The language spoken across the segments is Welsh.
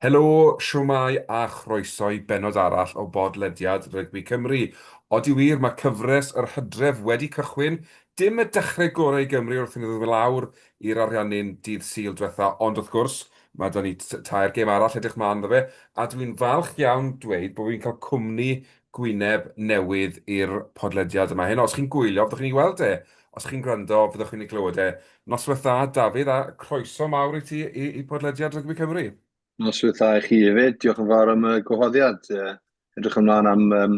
Helo, shwmae a chroeso i bennod arall o bodlediad Rygbi Cymru. Odi wir, mae cyfres yr hydref wedi cychwyn. Dim y dechrau gorau i Gymru wrth i ni ddod lawr i'r Ariannin dydd Sul diwetha, ond wrth gwrs, mae 'da ni tair gêm arall edrych mlaen iddo fe, a dwi'n falch iawn dweud bod fi'n cael cwmni gwyneb newydd i'r podlediad yma heno. Os chi'n gwylio, fyddwch chi'n ei weld e. Os chi'n gwrando, fyddwch chi'n ei glywed e. Noswaith dda, Dafydd, a croeso mawr i ti i, i podlediad Rygbi Cymru. Noswaith dda i chi hefyd. Diolch yn fawr am y gwahoddiad. Edrych ymlaen am um,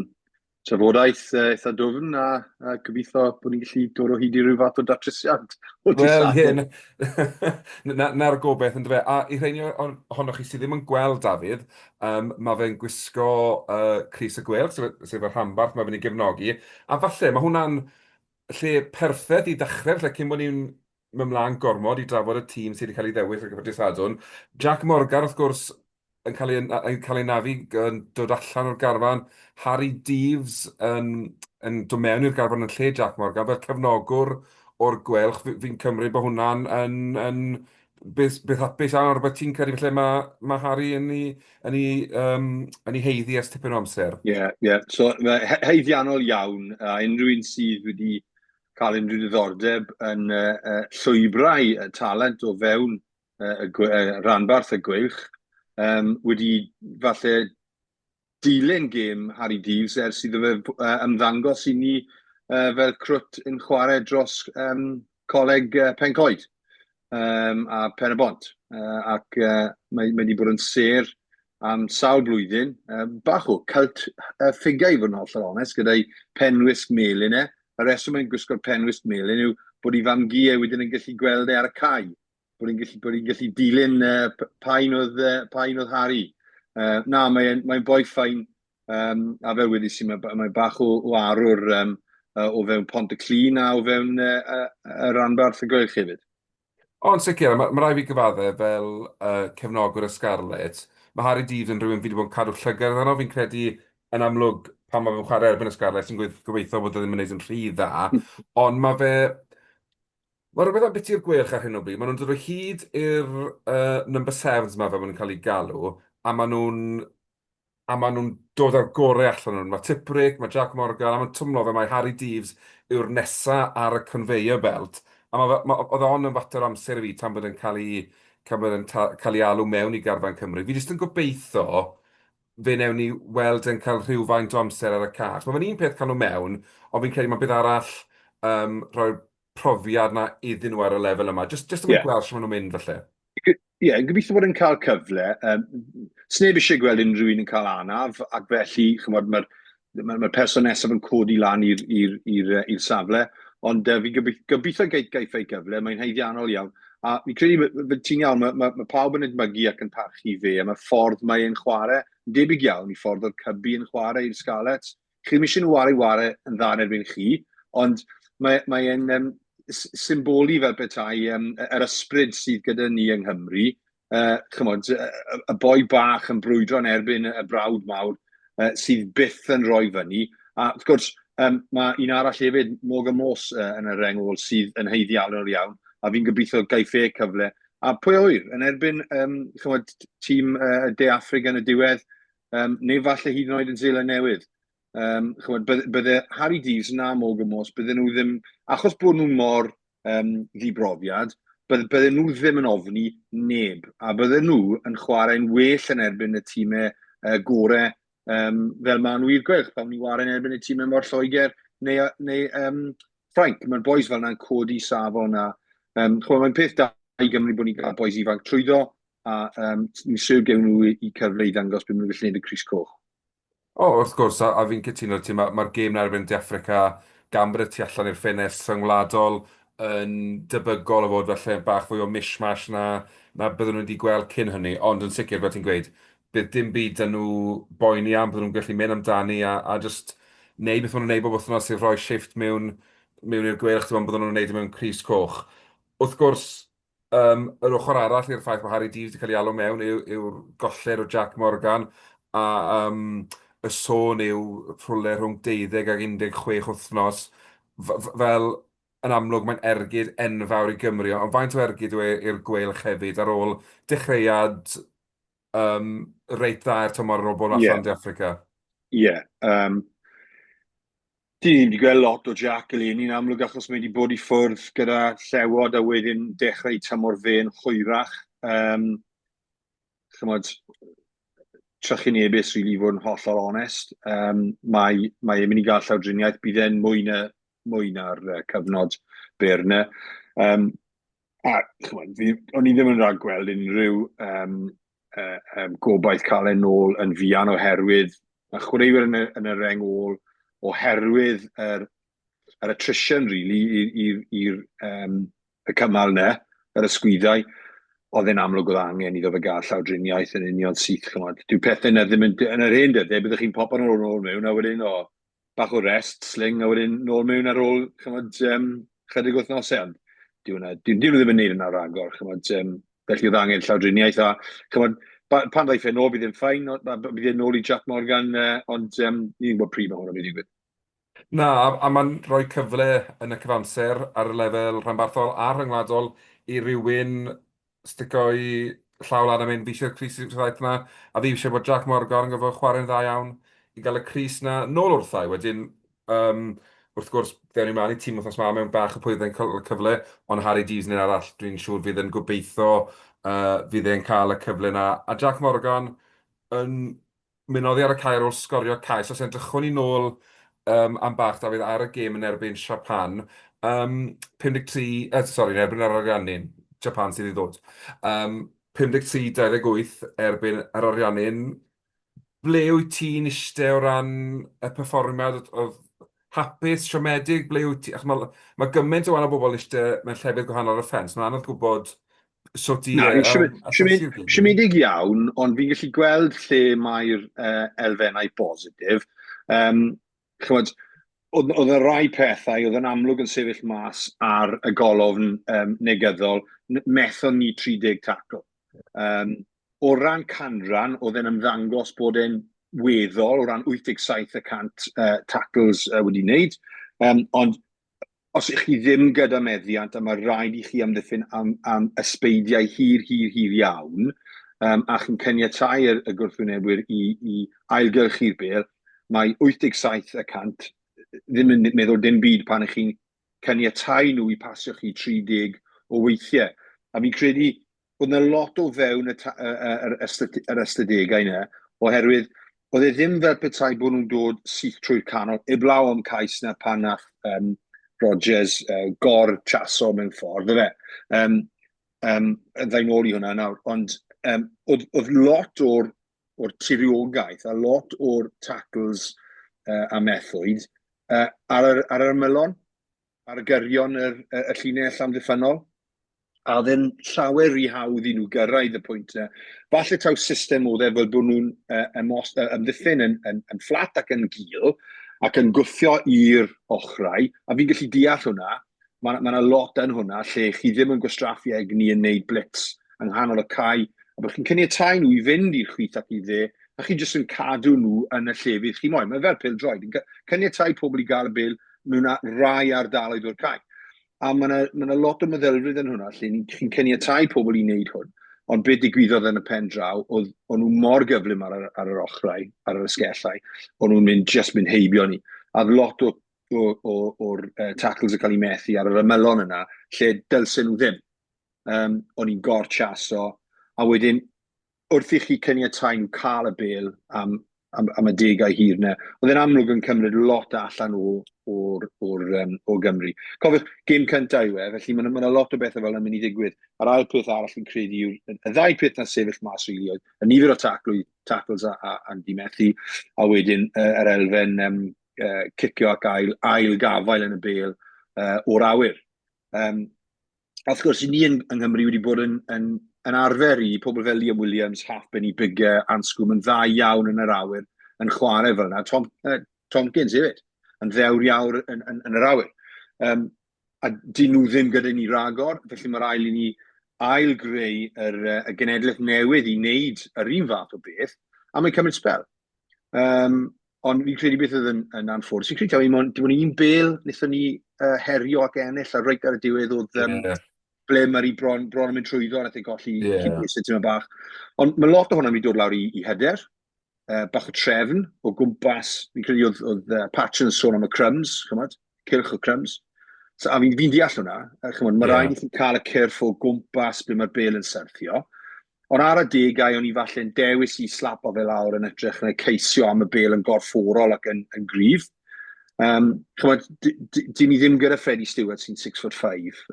trafodaeth eitha dwfn a, a gobeithio bod ni'n gallu dod o hyd i ryw fath o datrysiad. Wel, ie, na'r na, gobeith yn dyfe. A i rheini ohonoch chi sydd ddim yn gweld Dafydd, um, mae fe'n gwisgo uh, crys y Gweilch, sef, sef y rhanbarth mae fe'n ei gefnogi. A falle, mae hwnna'n lle perffaith i ddechrau, falle cyn bod ni'n mynd mlaen gormod i drafod y tîm sydd wedi cael ei ddewis ar gyfer dydd Sadwrn. Jac Morgan, wrth gwrs, yn cael ei, yn cael ei nafu, yn dod allan o'r garfan. Harri Deaves yn, yn dod mewn i'r garfan yn lle Jac Morgan, fel cefnogwr o'r Gweilch, fi'n fi cymryd bod hwnna'n yn, yn beth, beth hapus iawn, rhywbeth ti'n credu felly mae, mae Harri yn ei, yn ei, um, yn ei heiddi ers tipyn o amser. Ie, yeah, ie. Yeah. So, haeddiannol iawn, a unrhyw un sydd wedi cael unrhyw ddiddordeb yn uh, uh, llwybrau uh, talent o fewn uh, y, uh, rhanbarth y Gweilch, um, wedi falle dilyn gêm Harri Deaves ers iddo fe uh, ymddangos i ni uh, fel crwt yn chwarae dros um, Coleg uh, Pencoed um, a Pen y Bont. Uh, ac uh, mae, mae wedi bod yn sêr am sawl blwyddyn. Uh, bach o cult uh, figure i fod yn hollol onest, gyda'i penwisg melyn e. Y reswm mae'n gwisgo'r penwisg melyn yw bod ei fam-gu e wedyn yn gallu gweld e ar y cae. Bod hi'n gallu, bod hi'n gallu dilyn uh, pa un oedd, uh, pa un oedd Harri. Uh, na, mae'n mae boi ffain, um, a fel wedys i, mae, mae bach o, o arwr um, uh, o fewn Pont-y-clun a o fewn uh, uh, y rhanbarth y Gweilch hefyd. O, yn sicr, a mae, mae rhaid fi gyfadde fel uh, cefnogwr y Scarlets, mae Harri Deaves yn rhywun fi wedi bod yn cadw llygad arno, fi'n credu yn amlwg pan mae fe'n chwarae erbyn y Scarlets, yn gobeithio bod e ddim yn gwneud yn rhy dda, ond mae fe, Mae rhywbeth ambiti'r Gweilch ar hyn o bryd. Maen nhw'n dod o hyd i'r uh, number sevens 'ma fel maen nhw'n cael eu galw, a maen nhw'n a maen nhw'n dod â'r gorau allan nhw. Mae Tipuric, mae Jac Morgan, a mae'n twmlo fe mae Harri Deaves yw'r nesa ar y conveyor belt. A mae, ma, oedd e ond yn fater o amser i fi tan bod yn cael ei, tan bod yn cael ei alw mewn i garfan Cymru. Fi jyst yn gobeithio fe wnewn ni weld e'n cael rhywfaint o amser ar y cae. Mae fe'n un peth cael nhw mewn, ond fi'n credu mae beth arall um, rhoi'r profiad 'na iddyn nhw ar y lefel yma. Jyst, jyst yn yeah. gweld sut maen nhw'n mynd falle. Ie, yeah, gobeithio bod yn cael cyfle. Um, Sneb eisiau gweld unrhyw un yn cael anaf, ac felly, chymod, mae'r ma, ma person nesaf yn codi lan i'r safle, ond uh, fi'n gobeithio, gobeithio gaiff, gaiff ei gyfle, mae'n haeddiannol iawn. A fi'n credu, ti'n iawn, mae, mae, mae pawb yn edmygu ac yn parchu fe, a mae ffordd mae e'n chwarae, yn debyg iawn i ffordd o'r Cybi yn chwarae i'r Scarlets. Chi ddim eisiau nhw wario ware yn dda yn erbyn chi, ond mae, mae e'n um, symboli fel petai um, yr ysbryd sydd gyda ni yng Nghymru. Uh, chymod, y, y boi bach yn brwydro yn erbyn y brawd mawr uh, sydd byth yn rhoi fyny. A wrth gwrs, um, mae un arall hefyd, Morgan Morse, uh, yn y reng ôl sydd yn haeddiannol iawn, a fi'n gobeithio gaiff e cyfle. A pwy a ŵyr, yn erbyn um, chymod, tîm uh, De Affrica yn y diwedd, um, neu falle hyd yn oed yn Seland Newydd. Um, chymod, bydde, bydde Harri Deaves na Morgan Morse, bydde nhw ddim, achos bod nhw mor um, ddibrofiad, bydde, bydde nhw ddim yn ofni neb, a bydde nhw yn chwarae'n well yn erbyn y tîmau uh, gore um, fel maen nhw i'r Gweilch, pan ni'n chwarae'n erbyn y tîmau mor Lloegr neu, neu um, Ffrainc. Mae'r boys fel yna'n codi safon a um, chymod, mae'n peth da i Gymru bod ni'n cael boys ifanc trwyddo, a um, ni'n siŵr gewn nhw i cyfle i ddangos beth maen nhw'n gallu gwneud y crys coch. O, wrth gwrs, a, a fi'n cytuno ti, mae'r ma gêm 'na erbyn De Affrica, gan bod y tu allan i'r ffenest rhyngwladol, yn debygol o fod falle bach fwy o mishmash na, na byddwn nhw wedi gweld cyn hynny, ond yn sicr, fel ti'n gweud, bydd dim byd 'da nhw boeni am, bydden nhw'n gallu mynd amdani a, a just neud beth maen nhw'n neud bob wythnos, sef rhoi shifft mewn, mewn i'r Gweilch, ti'n gwbod, bydden nhw'n neud e mewn crys coch. Wrth gwrs, Yym, yr ochr arall i'r ffaith bod Harri Deaves 'di cael ei alw mewn yw, yw'r golled o Jac Morgan, a yym, y sôn yw rhywle rhwng 12 ac 16 wythnos. F- f- fel, yn amlwg mae'n ergyd enfawr i Gymru, ond faint o ergyd yw e i'r Gweilch hefyd ar ôl dechreuad reit dda i'r tymor ar ôl bod allan De Affrica. Ie. Yeah, Dyn ni ddim wedi gweld lot o Jack eleni yn amlwg achos mae wedi bod i ffwrdd gyda Llewod a wedyn dechrau tymor fe yn hwyrach. Chymod, trychinebus rili i fod yn hollol onest. Mae e'n mynd i gael llawdriniaeth, bydd e'n mwy na, mwy na'r cyfnod byr yna. A chymod, o'n i ddim yn rhagweld unrhyw gobaith cael e'n nôl yn fuan oherwydd mae chwaraewyr yn y reng ôl oherwydd yr attrition really i'r y cymal 'na, yr ysgwyddau, oedd e'n amlwg oedd angen iddo fe gael llawdriniaeth yn union syth, chymod. Dyw pethau yna ddim yn, yn yr hen dyddiau, byddwch chi'n popo nhw nôl mewn, a wedyn, o, bach o rest, sling, a wedyn nôl mewn ar ôl, chymod, chydig wythnosau, ond dyw hwnna, dyw nhw ddim yn neud yna ragor, chymod, felly oedd angen llawdriniaeth, a chymod, pan ddaeth e nôl, bydd e'n fine, bydd e'n nôl i Jack Morgan, ond ni'n gwybod pryd mae hwnna'n mynd i ddigwydd. Na, a mae'n rhoi cyfle yn y cyfamser ar y lefel rhanbarthol a rhyngwladol i rywun stico'i llaw lan a mynd, "Fi eisiau'r crys rhif 'na", a fi eisiau bod Jack Morgan yn gorfod chwarae'n dda iawn i gael y crys 'na nôl wrtha i. Wedyn, wrth gwrs, ddewn ni mlaen i tîm wythnos 'ma mewn bach o pwy fydd yn cael y cyfle, ond Harri Deaves yn un arall dwi'n siŵr fydd yn gobeithio fydd e'n cael y cyfle 'na. A Jack Morgan yn mynd oddi ar y cae ar ôl sgorio cais. Os edrychwn ni nôl am bach, Dafydd, ar y gêm yn erbyn Siapan, 53, sori, yn erbyn yr Ariannin, Japan sydd i ddod. 53-28 erbyn yr Ariannin. Ble wyt ti'n iste o ran y perfformiad? Oedd hapus, siomedig, ble wyt ti? Achos mae gymaint o wahanol bobl yn iste mewn llefydd gwahanol ar y ffens, mae'n anodd gwybod sut i Na, asesu'r gêm. Siomedig iawn, ond fi'n gallu gweld lle mae'r elfennau positif. Chymod, oedd y rai pethau oedd yn amlwg yn sefyll mas ar y golofn negyddol, methon ni 30 tackle. O ran canran, oedd e'n ymddangos bod e'n weddol o ran 87% tackles wedi wneud, ond os ych chi ddim gyda meddiant a mae rhaid i chi amddiffyn am ysbeidiau hir, hir, hir iawn, a chi'n caniatáu y gwrthwynebwyr i ailgylchu'r bêl, mae 87% ddim yn meddwl dim byd pan ych chi'n caniatáu nhw i pasio chi 30 o weithiau. A fi'n credu oedd 'na lot o fewn yr ystadegau yna, oherwydd oedd e ddim fel petai bod nhw'n dod syth trwy'r canol, eblaw am cais na pan nath Rogers gor chaso mewn ffordd, ife. Dda i nôl i hwnna nawr, ond oedd lot o'r tiriogaeth a lot o'r tackles a methwyd ar yr ymylon, ar gyrion y llinell amddiffynnol. A oedd e'n llawer rhy hawdd i nhw gyrraedd y pwynt yna. Falle taw system oedd e fel bod nhw'n ymddiffyn yn fflat ac yn gul ac yn gwthio i'r ochrau, a fi'n gallu deall hwnna. Mae 'na lot yn hwnna lle chi ddim yn gwastraffu egni yn neud blitz yng nghanol y cae, a bod chi'n caniatáu nhw i fynd i'r chwith ac i dde, a chi jyst yn cadw nhw yn y llefydd chi moyn. Mae fel pêl-droed, yn caniatáu pobl i gael y bêl mewn rai ardaloedd o'r cae. A mae yna ma lot o meddylfryd yn hwnna, lle chi'n caniatáu pobl i wneud hwn. Ond beth digwyddodd yn y pen draw, oedd o'n nhw mor gyflym ar yr ochrau, ar yr asgellau, o'n nhw'n mynd, just mynd heibio ni. A lot o'r tackles yn cael eu methu ar yr ymylon yna, lle dylsen nhw ddim. O'n i'n gor-chaso, a wedyn wrth i chi caniatáu nhw cael y bêl am y degau hir yna, oedd e'n amlwg yn cymryd lot allan o Gymru. Cofiwch, gêm cyntaf yw e, felly mae yna lot o bethau fel yna'n mynd i ddigwydd. A'r ail peth arall fi'n credu yw, y ddau peth na sefyll mas rili oedd, y nifer o tackles a di methu, a wedyn yr elfen cicio ac ail gafael yn y bêl o'r awyr. A wrth gwrs, i ni yng Nghymru wedi bod yn arfer i pobl fel Liam Williams, Halfpenny, Biggar, Anscombe yn dda iawn yn yr awyr yn chwarae fel yna. Tomkins hefyd, yn ddewr iawn yn yr awyr. A dyn nhw ddim gyda ni ragor, felly mae rhaid i ni ail greu y genedlaeth newydd i wneud yr un fath o beth, a mae'n cymryd sbel. Ond fi'n credu beth oedd yn anffodus. Fi'n credu taw dim ond un bêl wnaethon ni herio ac ennill, a reit ar y diwedd oedd ble Murray bron yn mynd trwyddo, nath ei golli cydbwysau tipyn bach. Ond mae lot o hwnna'n mynd i dod lawr i hyder, bach o trefn o gwmpas, fi'n credu oedd Patch yn sôn am y crumbs, chymod, cylch o crumbs. So, a fi'n deall hwnna, chymod, mae rhaid i chi cael y cyrff o gwmpas ble mae'r bêl yn syrthio. Ond ar adegau, o'n i falle'n dewis i slapo fe lawr yn hytrach na ceisio am y bêl yn gorfforol ac yn gryf. Chymod, dyn ni ddim gyda Freddie Stewart sy'n 6'5".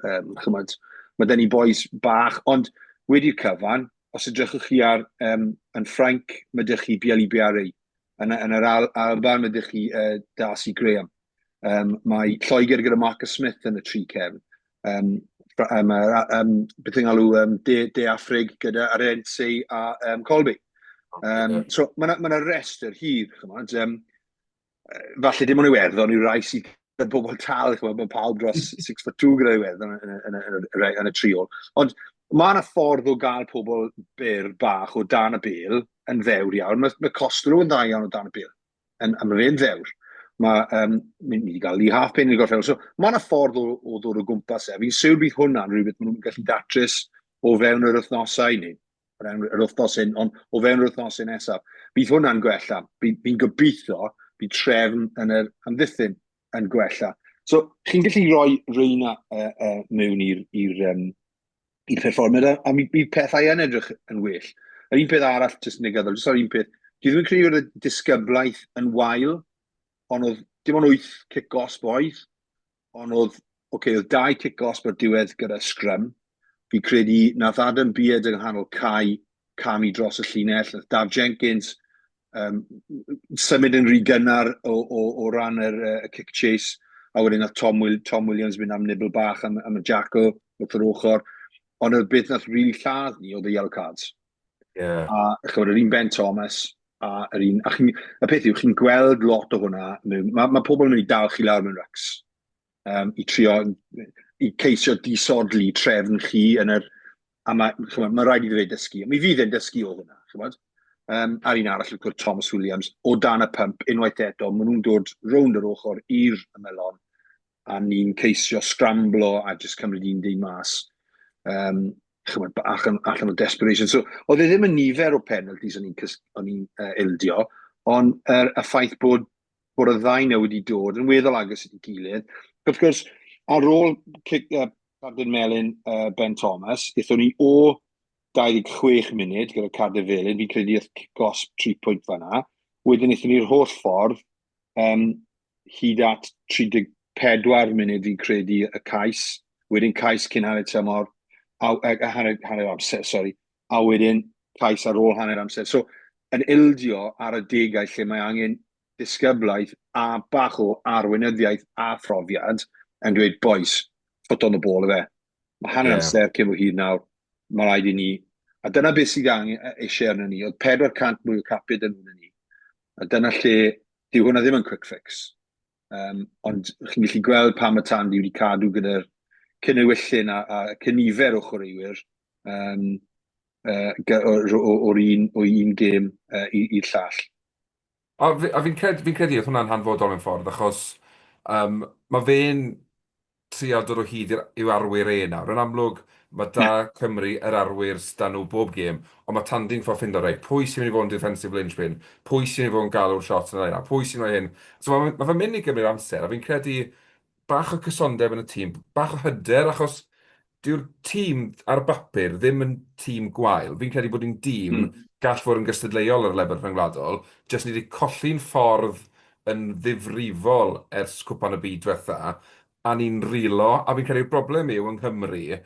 Chymod, mae dyn ni boys bach, ond wedi'r cyfan, os edrychwch chi ar yn Ffrainc, mae dych chi Bielle-Biarrey. Yn yr Alban, mae dych chi Darcy Graham. Mae Lloegr gyda Marcus Smith yn y tri cefn. Beth yng ngalw De Affrig gyda Arendse a Kolbe. So mae yna ma restr hir, chymod. Falle dim ond Iwerddon yw'r rai sydd gyda bobl tal, chymod, mae pawb dros 6'2" gyda Iwerddon yn y triol. Ond mae yna ffordd o gael pobl byr bach o dan y bêl yn ddewr iawn. Mae Costelow yn dda iawn o dan y bêl. A mae fe'n ddewr. Mae, ni wedi cael Lee Halfpenny yn y gorffennol. So, mae yna ffordd o ddod o gwmpas e. Fi'n siŵr bydd hwnna'n rhywbeth maen nhw'n gallu datrys o fewn yr wythnosau neu yr wythnos hyn, ond o fewn yr wythnosau nesaf. Bydd hwnna'n gwella. Fi'n gobeithio bydd trefn yn yr amddiffyn yn gwella. So, chi'n gallu rhoi reina mewn i'r perfformiad, a mi bydd pethau yn edrych yn well. Yr un peth arall, jyst negyddol, jyst ar un peth, dwi ddim yn credu bod y disgyblaeth yn wael, ond oedd dim ond 8 cic gosb oedd, ond oedd, okay, oedd 2 cic gosb ar diwedd gyda scrum. Fi credu nath Adam Beard yng nghanol cae camu dros y llinell, nath Daf Jenkins symud yn rhy gynnar o ran y kick chase, a wedyn nath Tom Williams mynd am nibble bach am y jackal wrth yr ochr. Ond oedd beth nath really lladd ni oedd y yellow cards. A chymod, yr un Ben Thomas, a yr un... A chi'n, y peth yw, chi'n gweld lot o hwnna. Mae pobl yn mynd i dal chi lawr mewn rucks i trio, i ceisio disodli trefn chi yn yr... A mae, chymod, mae rhaid i fe dysgu. Mi fydd e'n dysgu o hwnna, chymod. A'r un arall, wrth gwrs, Thomas Williams, o dan y pump, unwaith eto, maen nhw'n dod rownd yr ochr i'r ymylon, a ni'n ceisio scramblo a jyst cymryd un dyn mas. Chymod, allan o desperation. So, oedd e ddim yn nifer o penalties o'n i'n ildio, ond y ffaith bod y ddau nhw wedi dod yn weddol agos at ei gilydd. Wrth gwrs, ar ôl cic, cardyn melyn Ben Thomas, aethon ni o 26 munud gyda cardyn felyn, fi'n credu oedd cic gosb 3 pwynt fanna. Wedyn aethon ni'r holl ffordd hyd at 34 munud fi'n credu y cais, wedyn cais cyn hanner tymor, a hanner amser, sorry, a wedyn cais ar ôl hanner amser. So, yn ildio ar y degau lle mae angen disgyblaeth a bach o arweinyddiaeth a phrofiad yn dweud, "Boys, foot on the ball ife. Mae hanner amser cyn bo hir nawr, mae rhaid i ni." A dyna beth sydd angen eisiau arno ni. Oedd 400 mwy o capiau dyn nhw na ni. A dyna lle, dyw hwnna ddim yn quick fix. Ond chi'n gallu gweld pam y Tandy wedi cadw gyda'r cynewyllyn a cynifer o chwaraewyr o'r un gêm i'r llall. A fi'n credu oedd hwnna'n hanfodol mewn ffordd, achos mae fe'n trial dod o hyd i'w arwyr e nawr. Yn amlwg, mae da Cymru yr arwyr s'da nhw bob gêm, ond mae Tandy'n ffordd ffindo, reit, pwy sy'n mynd i fod yn defensive linchpin? Pwy sy'n mynd i fod yn galw'r shots yn y line-up? Pwy sy'n rhoi hyn? So mae fe'n mynd i gymryd amser, a fi'n credu bach o cysondeb yn y tîm, bach o hyder, achos dyw'r tîm ar bapur ddim yn tîm gwael. Fi'n credu bod ni'n dîm gall fod yn gystadleuol ar y lefel rhyngwladol, jyst ni wedi colli'n ffordd yn ddifrifol ers Cwpan y Byd diwetha, a ni'n reelo, a fi'n credu'r broblem yw yng Nghymru,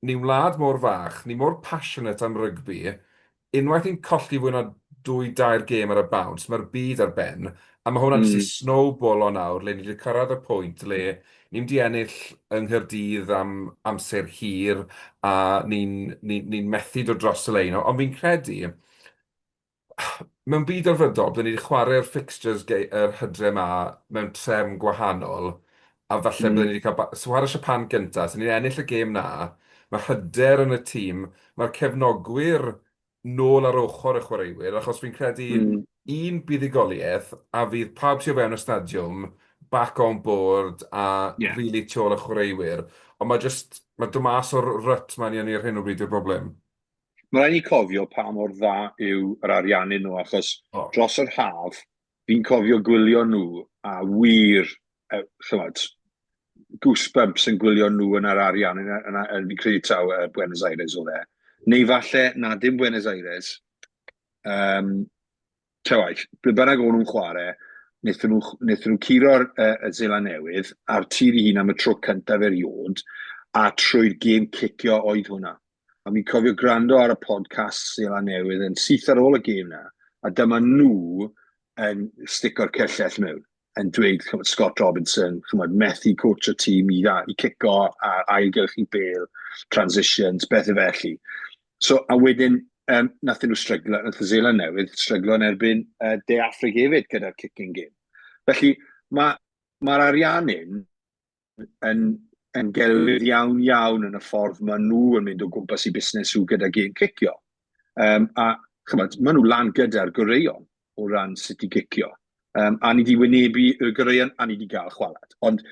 ni'n wlad mor fach, ni mor passionate am rygbi, unwaith ni'n colli fwy na dwy, dair gêm ar y bounce, mae'r byd ar ben, a mae hwnna'n jyst i snowballo nawr, le ni wedi cyrraedd y pwynt le ni'n mynd i ennill yng Nghaerdydd am amser hir, a ni'n ni methu dod dros y lein. Ond fi'n credu, mewn byd delfrydol, byddwn ni wedi chwarae'r fixtures yr hydre 'ma mewn trefn gwahanol, a falle byddwn ni wedi cael so chwarae Japan gyntaf, so ni'n ennill y gêm 'na, mae hyder yn y tîm, mae'r cefnogwyr nôl ar ochr y chwaraewyr, achos fi'n credu un buddugoliaeth, a fydd pawb sydd o fewn y stadiwm back on board a yeah. really tu ôl y chwaraewyr. Ond mae just, mae dod mas o'r rut mae'n i ar hyn o bryd yw'r broblem. Mae rhaid ni cofio pa mor dda yw yr Ariannin nhw, achos oh. dros yr haf, fi'n cofio gwylio nhw a wir, chymod, goosebumps yn gwylio nhw yn yr Ariannin, yn, yn, yn, fi'n credu taw Buenos Aires oedd e. Neu falle, na, dim Buenos Aires, um, ta waeth, ble bynnag o'n nhw'n chwarae, wnaethon nhw, wnaethon nhw curo'r y Seland Newydd a'r tir ei hun am y tro cyntaf erioed, a trwy'r gêm cicio oedd hwnna. A mi'n cofio gwrando ar y podcast Seland Newydd yn syth ar ôl y gêm na, a dyma nhw yn stico'r cyllell mewn, yn dweud, chymod, Scott Robinson, chymod, methu coach y tîm i, i cico a ailgylchu bêl, transitions, bethau felly. So, a wedyn, nathon nhw stryglo, nath y Seland Newydd stryglo yn erbyn De Affrig hefyd gyda'r kicking game. Felly, mae'r ma Ariannin yn, yn gelfydd iawn iawn yn y ffordd maen nhw yn mynd o gwmpas i busnes nhw gyda gêm cicio. A chymod, maen nhw lan gyda'r goreuon o ran sut i gicio. A ni wedi wynebu y goreuon a ni wedi gael chwalad. Ond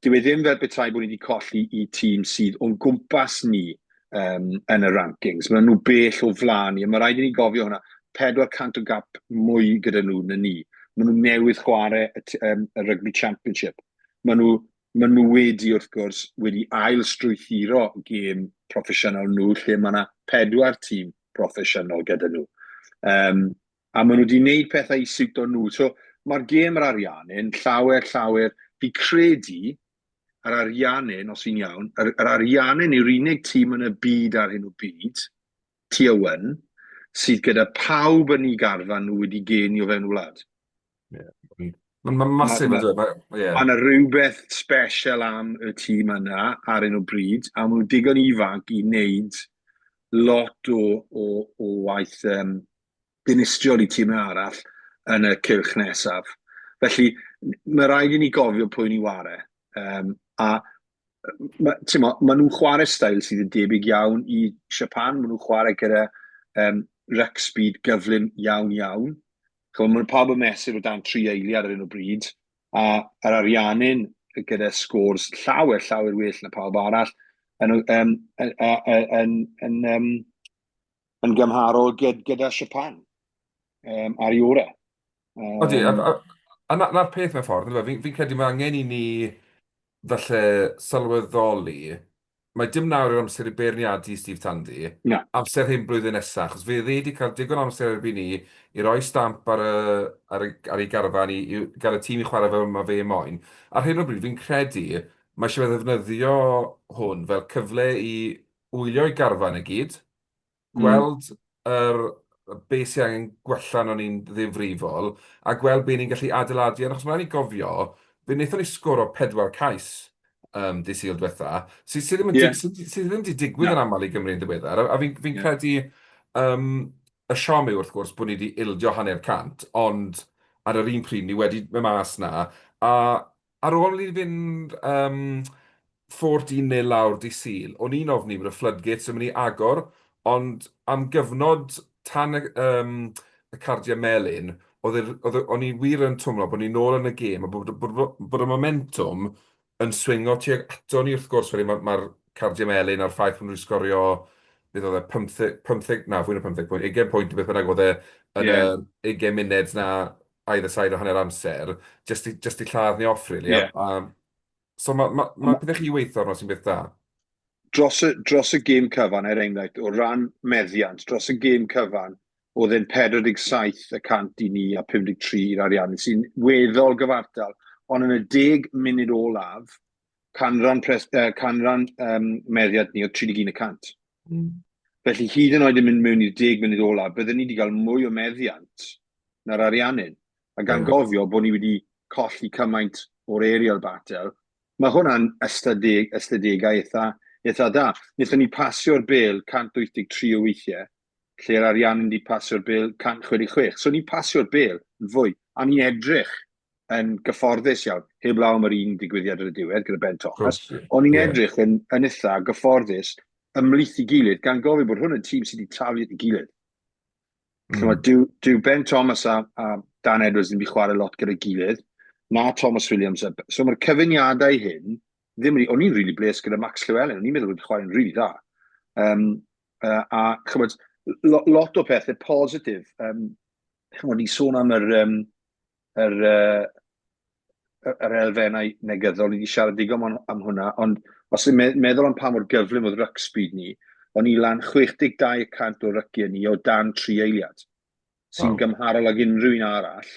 dyw e ddim fel petai bod ni wedi colli i tîm sydd o'n gwmpas ni yn y rankings. Maen nhw bell o flaen ni, a mae rhaid i ni gofio hwnna. 400 o gap mwy gyda nhw na ni. Maen nhw newydd chwarae y, y Rugby Championship. Maen nhw wedi, wrth gwrs, wedi ail strwythuro gêm proffesiynol nhw, lle mae yna pedwar tîm proffesiynol gyda nhw. A maen nhw wedi gwneud pethau i siwto nhw. So, mae'r gêm yr Ariannin, llawer, llawer, fi credu, yr Ariannin, os fi'n iawn, yr Ariannin yw'r unig tîm yn y byd ar hyn o bryd, Tier 1, sydd gyda pawb yn ei garfan nhw wedi geni o fewn wlad. Yeah. Mae'n ma massive, Mae ma, yeah. ma rhywbeth special am y tîm yna ar hyn o bryd, a maen nhw digon ifanc i wneud lot o waith dinistriol i tîm arall yn y cylch nesaf. Felly, mae rhaid i ni gofio pwy ni ware. A ma, mo, ma nhw'n chwarae style sydd yn debyg iawn i Japan. Maen nhw'n chwarae gyda ruck speed gyflym iawn iawn. Chymod, mae pawb yn mesur o dan 3 eiliad ar hyn o bryd, a yr Ariannin gyda scores llawer, llawer well na pawb arall yn gymharol gyda Japan ar ei orau. Odi, a na'r peth mewn ffordd, fi'n fi credu mae angen i ni falle sylweddoli, mae dim nawr yw'r amser i beirniadu Steve Tandy. Na. Amser hyn blwyddyn nesaf, achos fe wedi cael digon amser erbyn ni i roi stamp ar ei garfan, i gael y tîm i chwarae fel mae fe moyn. Ar hyn o bryd, fi'n credu mae eisiau fe ddefnyddio hwn fel cyfle i wylio ei garfan i gyd, gweld yr beth sy'n angen gwella arnon ni'n ddifrifol, a gweld be ni'n gallu adeiladu arno. Achos mae'n rhaid ni gofio, fe wnaethon ni sgoro pedwar cais dydd Sul diwetha, sydd ddim yn sydd ddim wedi digwydd yn aml i Gymru yn ddiweddar. A fi'n fi credu y siom yw wrth gwrs bod ni wedi ildio 0.5, ond ar yr un pryd ni wedi mynd mas na, a ar ôl i ni fynd 14-0 lawr dydd Sul, o'n i'n ofni bod y floodgates yn mynd i agor, ond am gyfnod tan y cardiau melyn, o'n i wir yn twmlo bod ni'n nôl yn y gêm a bod y momentum yn swingo tuag ato ni. Wrth gwrs, wedyn mae'r ma cardiau melyn a'r ffaith bod nhw wedi sgorio, beth oedd e, 15, 15, na, fwy na 15 pwynt, 20 pwynt, beth bynnag oedd e yn y 20 munud na either side o hanner amser, just i lladd ni off, really. So mae ma, ma pethau chi weithio arno sy'n beth da. Dros y gêm cyfan, er enghraifft, o ran meddiant, dros y gêm cyfan, oedd e'n 47% i ni a 53 i'r Ariannin, sy'n weddol gyfartal. Ond yn y 10 munud olaf, canran meddiant ni oedd 31%. Felly hyd yn oed yn mynd mewn i'r 10 munud olaf, byddwn ni wedi cael mwy o meddiant na'r Ariannin. A gan gofio bod ni wedi colli cymaint o'r aerial battle, mae hwnna'n ystadegau eitha da. Wnaethon ni pasio'r bêl 183 o weithiau, lle'r Ariannin wedi pasio'r bêl 166. So ni'n pasio'r bêl yn fwy, a ni'n edrych yn gyfforddus iawn, heblaw am yr un digwyddiad ar y diwedd gyda Ben Thomas, ond ni'n edrych yn eitha gyfforddus ymhlith i gilydd, gan gofio bod hwn yn tîm sydd wedi taflu at ei gilydd. Dyw Ben Thomas a Dan Edwards ddim wedi chwarae lot gyda'i gilydd. Na Thomas Williams. So mae'r cyfuniadau hyn, ddim wedi, o'n i'n really bles gyda Max Llewellyn, o'n i'n meddwl bod chwarae'n really dda. A chymod, lot o pethau positif. Chymod, ni'n sôn am yr elfennau negyddol, ni wedi siarad digon am hwnna, ond os yw'n meddwl am pa mor gyflym oedd ruck speed ni, o'n i lan 62% o ryciau ni o dan 3 eiliad, sy'n gymharol ag unrhyw un arall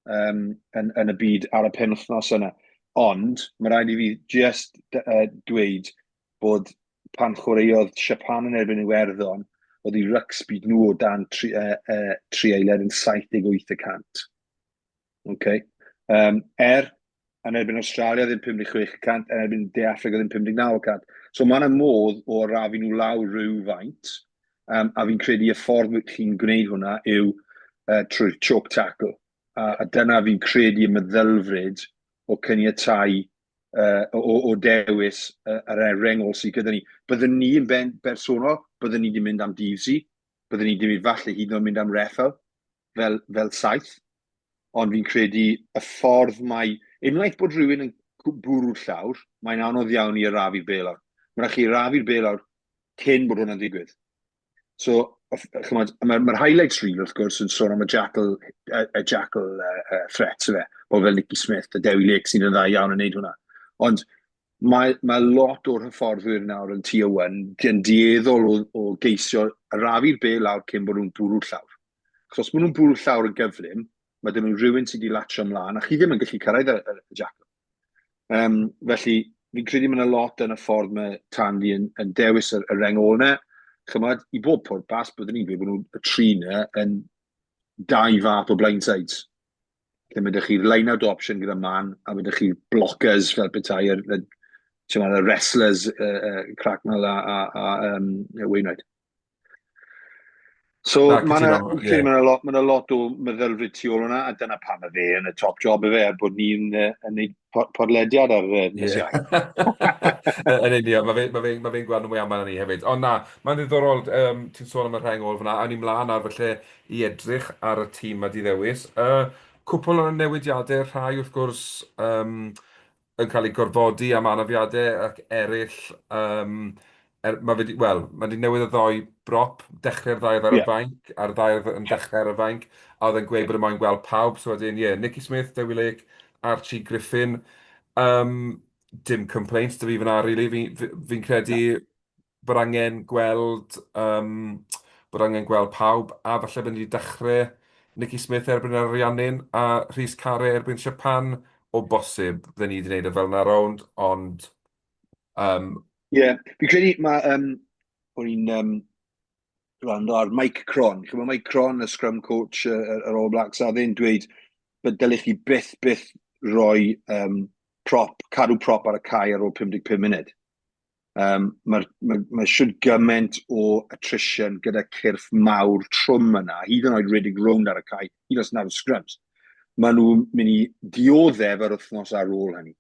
yn y byd ar y penwythnos yna. Ond mae rhaid i fi just dweud bod pan chwaraeodd Japan yn erbyn Iwerddon, oedd i ruck speed nhw o dan 3 eiliad yn 78%. Okay. Yn erbyn Australia ddim 56%, yn erbyn De Affrica ddim 59%. So mae yna modd o arafu nhw lawr rhywfaint, a fi'n credu y ffordd chi'n gwneud hwnna yw trwy'r choke tackle. A dyna fi'n credu y meddylfryd o caniatau o dewis yr rengol sydd gyda ni. Byddwn ni yn bersonol, byddwn ni wedi mynd am Deavesy, byddwn ni wedi mynd falle hyd yn oed mynd am Reffel fel 7. Ond fi'n credu y ffordd mae... Unwaith bod rhywun yn bwrw'r llawr, mae'n anodd iawn i arafu'r bel lawr. Mae'n rhaid chi arafu'r bel lawr cyn bod hwnna'n digwydd. So, chymod, mae'r highlights reel, wrth gwrs, yn sôn am y jackal threat, fe, o fel Nicky Smith a Dewi Lake sy'n yn dda iawn yn neud hwnna. Ond mae lot o'r hyfforddwyr nawr yn tier 1 yn dueddol o geisio arafu'r bel lawr cyn bod nhw'n bwrw'r llawr. Achos os maen nhw'n bwrw'r llawr yn gyflym, mae dyn nhw rhywun sydd wedi latio ymlaen, a chi ddim yn gallu cyrraedd y jackal. Felly, fi'n credu mae yna lot yn y ffordd mae Tandy yn dewis y reng ôl yna. Chymod, i bob pwrpas, byddwn ni'n gweud bod nhw y tri yna yn dau fath o blindsides. Lle mae ydych chi'r line-out option gyda Man, a mae ydych chi'r blockers fel petai, y wrestlers, Cracknell a Wainwright. So mae yna ma lot o meddylfryd tu ôl hwnna, a dyna pam y fe yn y top job y fe, er bod ni'n yn neud podlediad ar nos Iau. Yn union, mae fe gweld nhw mwy aml na ni hefyd. Ond na, mae'n ddiddorol, ti'n sôn am y rheng ôl fyna, a ni mlaen ar falle i edrych ar y tîm ma di ddewis. Cwpl o newidiadau, rhai wrth gwrs yn cael eu gorfodi am anafiadau ac eraill, mae fe 'di, wel, mae 'di newid y ddou brop, dechrau'r ddau ar y fainc, a'r ddau yn dechrau ar y fainc, a oedd e'n gweud bod e moyn gweld pawb, so wedyn, ie, yeah, Nicky Smith, Dewi Lake, Archie Griffin. Dim complaints 'da fi fyna, really. Fi credu bod angen gweld pawb, a falle bod ni wedi dechrau Nicky Smith erbyn yr Ariannin a Rhys Carre erbyn Japan, o bosib, bydden ni wedi gwneud e fel yna rownd, ond Ie, yeah, fi'n credu mae, o'n i'n gwrando ar Mike Cron. Chymod Mike Cron, y scrum coach yr All Blacks, a ddyn dweud bod dylech chi byth, byth roi prop, cadw prop ar y cae ar ôl 55 munud. Mae ma siwd gymaint o attrition gyda cyrff mawr trwm yna, hyd yn oed rhedeg rownd ar y cae, hyd yn oed nad scrums. Maen nhw'n mynd i dioddef yr wythnos ar ôl hynny.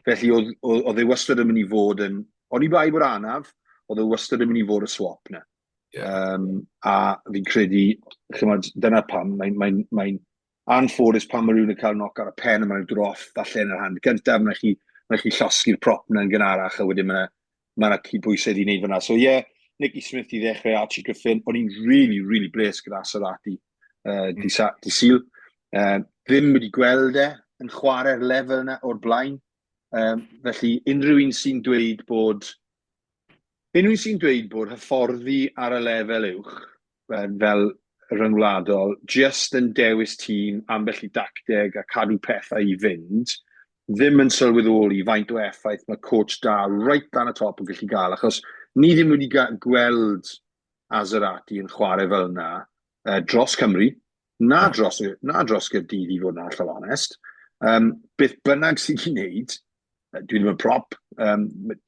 Felly oedd e wastad yn mynd i fod yn, o'n i bai bod anaf, oedd e wastad yn mynd i fod y swap na. A fi'n credu, chymod, dyna pam, mae anffodus pan mae rhywun yn cael knock ar y pen a mae'n dod off falle yn yr hand gyntaf, mae'n chi llosgi'r prop yna'n gynharach a wedyn mae'n ma cydbwysedd i wneud fyna. So ie, yeah, Nicky Smith i ddechrau, Archie Griffin, o'n i'n really, really bles gyda Aserati di Sul. Ddim wedi gweld e yn chwarae'r lefel yna o'r blaen. Felly unrhyw un sy'n dweud bod unrhyw un sy'n dweud bod hyfforddi ar y lefel uwch fel ryngwladol just yn dewis tîm, ambell i dacteg a cadw pethau i fynd, ddim yn sylweddoli faint o effaith mae coach da right dan y top yn gallu gael, achos ni ddim wedi gweld Aserati yn chwarae fel yna dros Cymru, na dros Gaerdydd i fod yn hollol onest. Beth bynnag sydd wedi wneud, dwi ddim yn prop,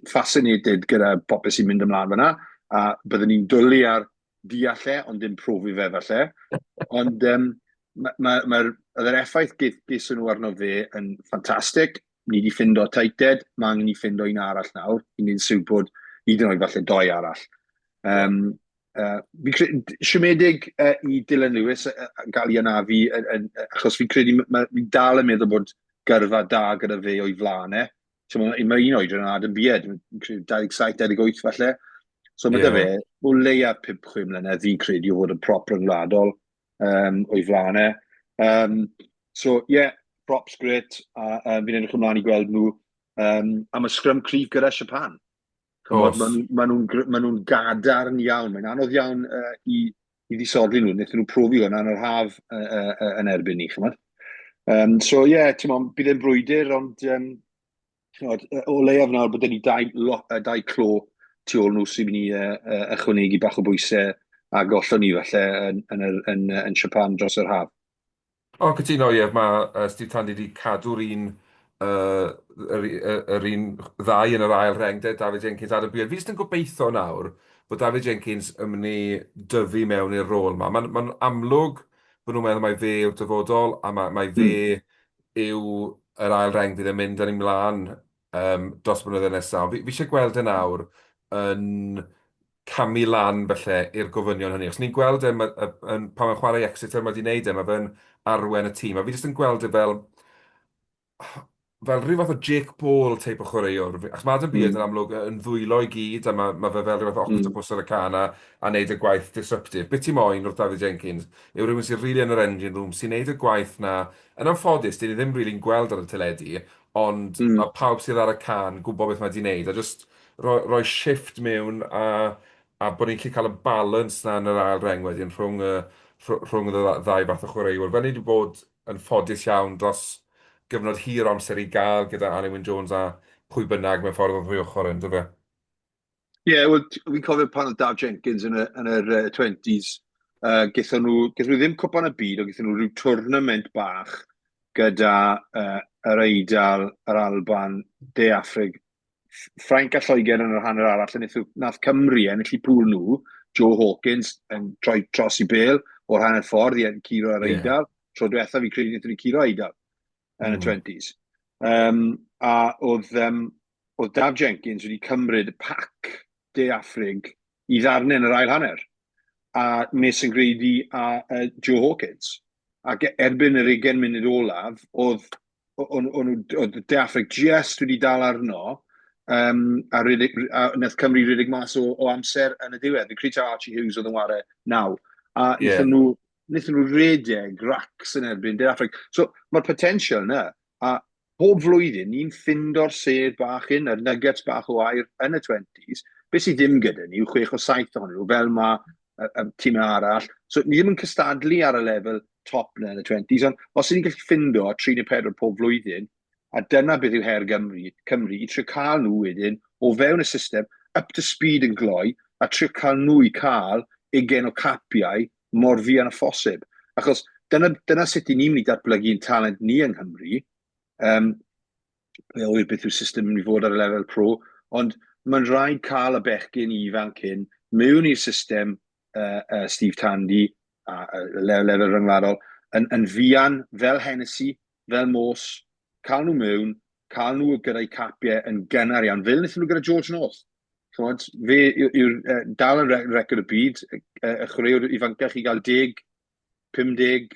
fascinated gyda popeth sy'n mynd ymlaen fyna, a byddwn ni'n dwlu ar deall e, ond dim profi fe falle. Ond ma yr effaith geson nhw arno fe yn ffantastig. Ni wedi ffindo tighthead, mae angen i ffindo un arall nawr, i wneud siŵr bod hyd yn oed falle doi arall. Fi'n siomedig i Dylan Lewis gael ei anafu, achos fi'n credu, fi'n dal yn meddwl bod gyrfa da gyda fe o'i flaen e. So, mae un oedran yn Adam Beard, 27, 28 falle. So mae yeah. 'da fe o leia 5-6 mlynedd fi'n credu o fod yn prop ryngwladol o'i flaen e. So, yeah, props great. A fi'n edrych ymlaen i gweld nhw. A mae scrum cryf gyda Japan. Ch'mod, ma' nhw'n ma nhw gadarn iawn. Mae'n anodd iawn i ddisodli nhw. Wnaethon nhw profi hwnna yn yr haf yn erbyn ni, ch'mod. So, ie, yeah, ti'n bydd e'n brwydr, ond ch'mod, o leiaf nawr bod ni dau clo tu ôl nhw sy'n mynd i ychwanegu bach o bwysau a gollon ni falle yn Japan dros yr haf. O, cytuno, ie. Mae Steve Tandy wedi cadw'r un, yr, yr un ddau yn yr ail rheng de, David Jenkins, Adam Beard. Fi jyst yn gobeithio nawr bod David Jenkins yn mynd i dyfu mewn i'r rôl yma. Mae'n ma amlwg bod nhw'n meddwl mai fe yw'r dyfodol a mae, mae fe yw yr ail reng fydd yn mynd â ni mlaen dros y blynyddoedd nesaf. Fi eisiau gweld e nawr yn camu lan falle i'r gofynion hynny. Achos ni'n gweld e yn, pan mae'n chwarae i Exeter, mae wedi wneud e, mae fe'n arwen y tîm. A fi jyst yn gweld e fel rhyw fath o Jake Ball teip o chwaraewr. Achos mae Adam Beard yn amlwg yn ddwylo i gyd, a mae fe fel rhyw fath o octopus ar y can a wneud y gwaith disruptive. Be ti moyn wrth David Jenkins yw rhywun sy'n rili yn yr engine room, sy'n wneud y gwaith 'na. Yn anffodus, dyn ni ddim rili'n gweld ar y teledu, ond mae pawb sydd ar y can gwybod beth mae 'di wneud, a jyst rhoi shift mewn a bod ni'n gallu cael y balance 'na yn yr ail reng wedyn rhwng y ddau fath o chwaraewyr. Fel ni wedi bod yn ffodus iawn dros gyfnod hir o amser i gael gyda Alun Wyn Jones a pwy bynnag mewn ffordd o'r ddwy ochr yn dyfe? Ie, yeah, wel, fi'n cofio pan oedd Daf Jenkins yn y, yn yr 20s, gaethon nhw ddim cwpan y byd, ond gaethon nhw rhyw tournament bach gyda yr Eidal, yr Alban, De Affrig, Ffrainc a Lloegr yn yr hanner arall, a nath Cymru ennill i pŵl nhw, Joe Hawkins yn troi dros i bêl o'r hanner ffordd i curo yr Eidal. Tro diwethaf fi credu wnaethon ni curo Eidal yn y 20s. A oedd Daf Jenkins wedi cymryd pac De Affrig i ddarnau yn yr ail hanner. A Mason Grady a Joe Hawkins. Ac erbyn yr 20 munud olaf, oedd De Affrig just wedi dal arno, a wnaeth Cymru redeg mas o amser yn y diwedd. Fi'n credu taw Archie Hughes oedd yn ware naw. A wnaethon nhw redeg racks yn erbyn De Affrig. So mae'r potensial yna. A pob flwyddyn ni'n ffindo'r sêr bach hyn, yr nuggets bach o aur yn y 20s. Beth sydd ddim gyda ni yw 6 o 7 ohonyn nhw, fel mae y tîm arall. So ni ddim yn cystadlu ar y lefel top na yn y 20s, ond os ni'n gallu ffindo 3 neu 4 pob flwyddyn, a dyna beth yw her Cymru, i trio cael nhw wedyn o fewn y system, up to speed yn gloi, a trio cael nhw i cael 20 o capiau mor fuan â phosib. Achos dyna sut i ni'n mynd i datblygu'n talent ni yng Nghymru. Pwy a ŵyr beth yw'r system yn mynd i fod ar y lefel pro, ond mae'n rhaid cael y bechgyn ifanc hyn mewn i'r system Steve Tandy a lefel ryngwladol yn fuan, fel Hennessy, fel Morse, cael nhw mewn, cael nhw gyda'i capiau yn gynnar iawn, fel wnaethon nhw gyda George North. Ch'mod, fe yw'r dal yn record y byd, y chwaraewr ifancach i gael 10, 50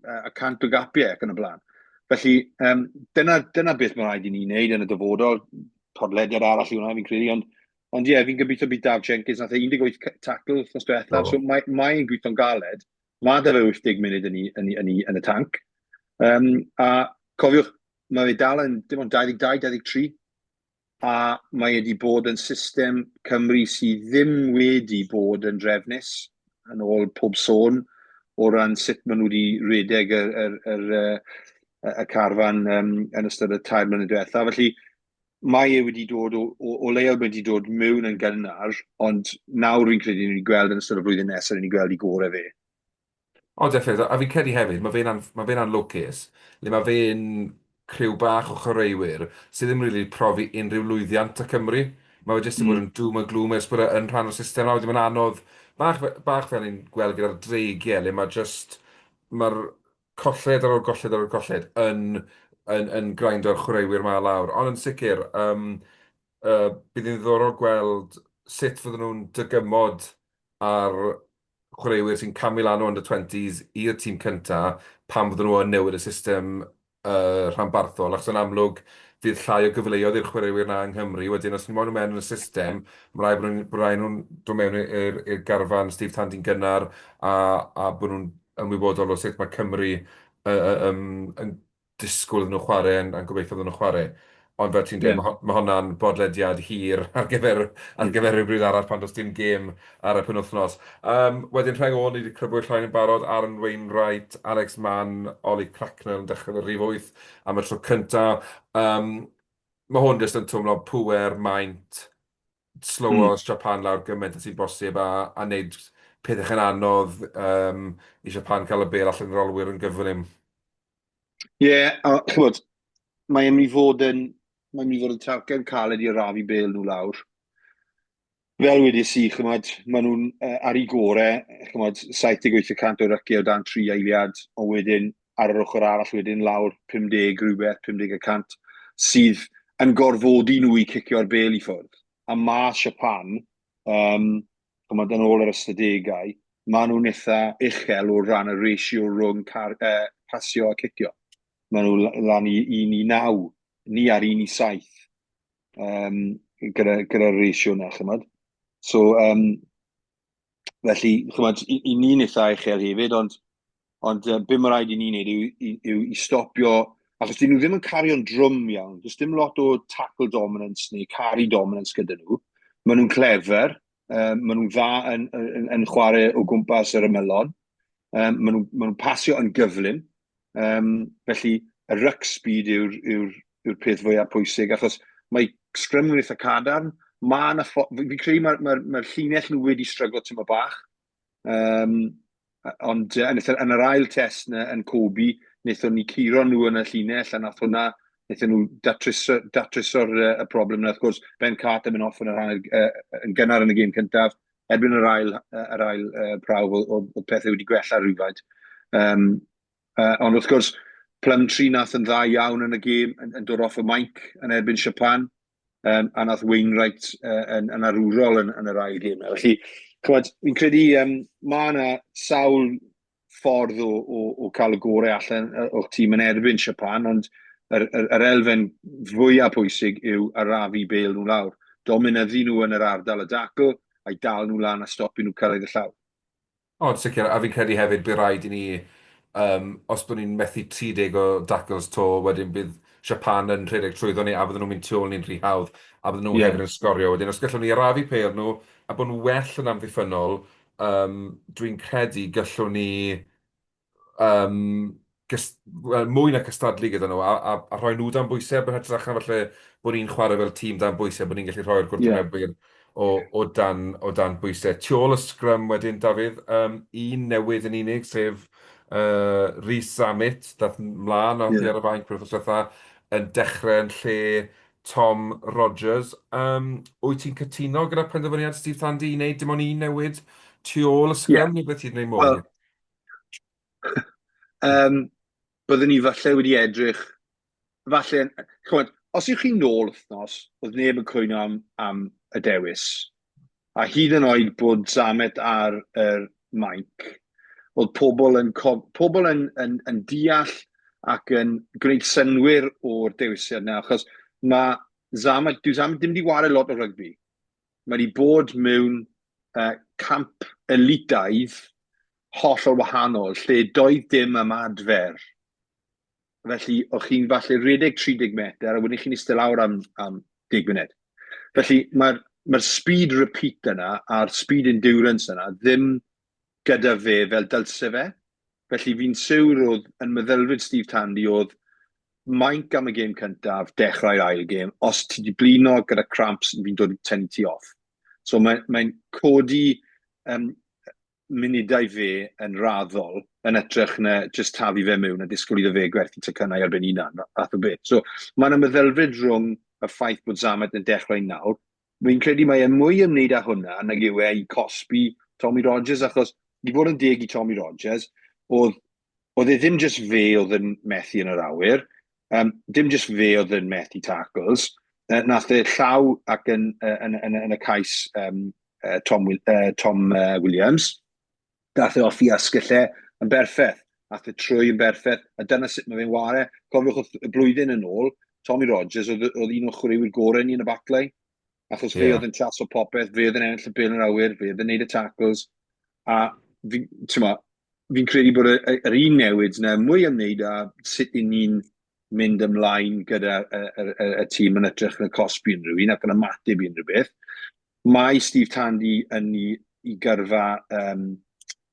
a 100 o gapiau ac yn y blaen. Felly, dyna beth mae'n rhaid i ni wneud yn y dyfodol. Podlediad arall i hwnna, fi'n credu, ond ie, yeah, fi'n gobeithio bydd Daf Jenkins, nath e 18 tackle wythnos diwethaf, so mae'n gweithio'n galed. Mae 'da fe 80 munud yn y tanc. A cofiwch, mae fe dal yn dim ond 22, 23, a mae wedi bod yn system Cymru sydd ddim wedi bod yn drefnus, yn ôl pob sôn, o ran sut maen nhw wedi redeg y carfan yn ystod y 3 mlynedd diwethaf. Felly, mae e wedi dod, o leia wedi dod mewn yn gynnar, ond nawr fi'n credu ni wedi gweld yn ystod y flwyddyn nesaf, ni wedi gweld i gorau fe. O, definitely. A fi'n credu hefyd, ma fe'n anlwcus, le mae fe'n criw bach o chwaraewyr sydd ddim rili profi unrhyw lwyddiant â Cymru. Mae fe jyst yn bod yn doom and gloom ers bod e yn rhan o'r system nawr. Wedyn mae'n anodd, bach fel ni'n gweld gyda'r Dreigiau, le mae jyst, mae'r colled ar ôl golled ar ôl colled yn grindo'r chwaraewyr 'ma lawr. Ond yn sicr, bydd hi'n ddiddorol gweld sut fydden nhw'n dygymod ar chwaraewyr sy'n camu lan o under 20s i'r tîm cynta pan fydden nhw yn newid y system. rhanbarthol, achos yn amlwg fydd llai o gyfleoedd i'r chwaraewyr 'na yng Nghymru. Wedyn os ni moyn nhw mewn yn y system, mae rhaid bod nhw'n bod rhaid nhw'n dod mewn i'r garfan Steve Tandy'n gynnar a bod nhw'n ymwybodol o sut mae Cymru yn disgwyl iddyn nhw chwarae a'n gobeithio iddyn nhw chwarae. Ond fel ti'n dweud, mae hwnna'n bodlediad hir ar gyfer rhywbryd arall pan does dim gêm ar y penwythnos. Wedyn rheng ôl, ni wedi crybwyll rhain yn barod, Aaron Wainwright, Alex Mann, Ollie Cracknell yn dechrau yn y rhif 8 am y tro cyntaf. Mae hwn jyst yn twmlo pŵer, maint, slowo Japan lawr gymaint â sy'n bosib a wneud pethau yn anodd i Japan cael y bêl allan i'r olwyr yn gyflym. Ie, yeah, a chymod, mae'n mynd i fod yn, mae'n mynd i fod yn talcen caled i arafu bêl nhw lawr. Fel wedes i, chymod, maen nhw'n ar eu gore, chymod, 78% o ryciau o dan 3 eiliad, ond wedyn ar yr ochr arall wedyn lawr 50 rhywbeth, 50%, sydd yn gorfodi nhw i cicio'r bêl i ffwrdd. A ma Japan, chymod, yn ôl yr ystadegau, maen nhw'n eitha uchel o ran y ratio rhwng pasio a cicio. Maen nhw lan i 1 i 9, ni ar 1 i 7 gyda'r ratio yna, chymod. So, felly, chymod, i ni'n eitha uchel hefyd, ond be mae rhaid i ni wneud yw i stopio, achos dyn nhw ddim yn cario'n drwm iawn, does dim lot o tackle dominance neu carry dominance gyda nhw. Maen nhw'n clever, maen nhw'n dda yn chwarae o gwmpas yr ymylon, maen nhw pasio yn gyflym, felly y ruck speed yw'r peth fwyaf pwysig, achos mae scrum nhw'n eitha cadarn. Fi'n credu mae'r ma llinell nhw wedi stryglo tyma bach. Ond yn yr ail test na, yn Kobe, wnaethon ni curo nhw yn y llinell, a nath hwnna, wnaethon nhw datryso'r y broblem yna. Wrth gwrs, Ben Carter mynd off yn yr hanner, yn gynnar yn y gêm cyntaf. Erbyn yr ail prawf, oedd pethau wedi gwella rhywfaint. Ond wrth gwrs, Plumtree nath yn dda iawn yn y gêm, yn dod off y mainc yn erbyn Japan, a nath Wainwright yn arwrol yn yr ail gêm. Felly, chymod, fi'n credu mae yna sawl ffordd o cael y gorau allan o'ch tîm yn erbyn Japan, ond yr elfen fwyaf pwysig yw arafu bêl nhw lawr. Dominyddu nhw yn yr ardal y dacl, a'i dal nhw lan a stopio nhw cyrraedd y llawr. O, sicr, a fi'n credu hefyd bydd rhaid i ni, os byddwn ni'n methu 30 o tackles 'to, wedyn bydd Japan yn rhedeg trwyddo ni a bydden nhw'n mynd tu ôl ni'n rhy hawdd, a bydden nhw hefyd yn sgorio. Wedyn, os gallwn ni arafu pêl nhw a bod yn well yn amddiffynnol, dwi'n credu gallwn ni wel, mwy na cystadlu gyda nhw a rhoi nhw dan bwysau, yn hytrach na falle bod ni'n chwarae fel tîm dan bwysau, bod ni'n gallu rhoi'r gwrthwynebwyr o dan bwysau. Tu ôl y sgrym wedyn, Dafydd, un newydd yn unig, sef Rhys Zammit, dath mlaen oddi ar y fainc yr wythnos diwetha, yn dechrau yn lle Tom Rogers. Wyt ti'n cytuno gyda penderfyniad Steve Tandy i wneud dim ond un newid tu ôl y sgrym, neu beth ti'n gwneud mwy? Wel, byddwn ni falle wedi edrych, falle, chymod, os yw'ch chi'n nôl wythnos, oedd neb yn cwyno am y dewis. A hyd yn oed bod Zammit ar yr mainc, oedd pobl yn deall ac yn gwneud synwyr o'r dewisiad yna, achos mae Zammit, dyw Zammit ddim wedi ware lot o rygbi. Mae wedi bod mewn camp elitaidd hollol wahanol, lle doedd dim ymadfer. Felly, o'ch chi'n falle redeg 30 metr, a wedyn chi'n eistedd lawr am 10 munud. Felly, mae'r speed repeat yna a'r speed endurance yna ddim gyda fe fel dylse fe. Felly, fi'n siwr oedd yn meddylfryd Steve Tandy oedd mainc am y gêm cyntaf, dechrau'r ail gêm. Os ti di blino gyda cramps, fi'n dod i tynnu ti off. So mae codi munudau fe yn raddol yn edrych na just taflu fe mewn a disgwyl iddo fe gwerthu tocynnau ar ben hunan, fath o beth. So mae yna meddylfryd rhwng y ffaith bod Zammit yn dechrau nawr. Fi'n credu mae e mwy ymwneud â hwnna nag yw e i cosbi Tommy Rogers, achos i fod yn deg i Tommy Rogers, oedd e ddim just fe oedd yn methu yn yr awyr, dim just fe oedd yn methu tackles, nath e llaw ac yn y cais Tom Williams, dath e off i asgell yn berffaith. Ath e trwy yn berffaith, a dyna sut mae fe'n ware. Cofiwch wrth y blwyddyn yn ôl, Tommy Rogers oedd, oedd un o'r chwaraewyr gorau ni yn y backline. Achos fe oedd yn chaso popeth, fe oedd yn ennill y bêl yn yr awyr, fe oedd yn neud y tackles. A fi, ti'n fi'n credu bod yr un newid yna mwy am wneud â sut i ni'n mynd ymlaen gyda y, y, y, y tîm yn ytrach na cosbi unrhyw un ac yn ymateb i unrhyw beth. Mae Steve Tandy yn ei, i gyrfa um,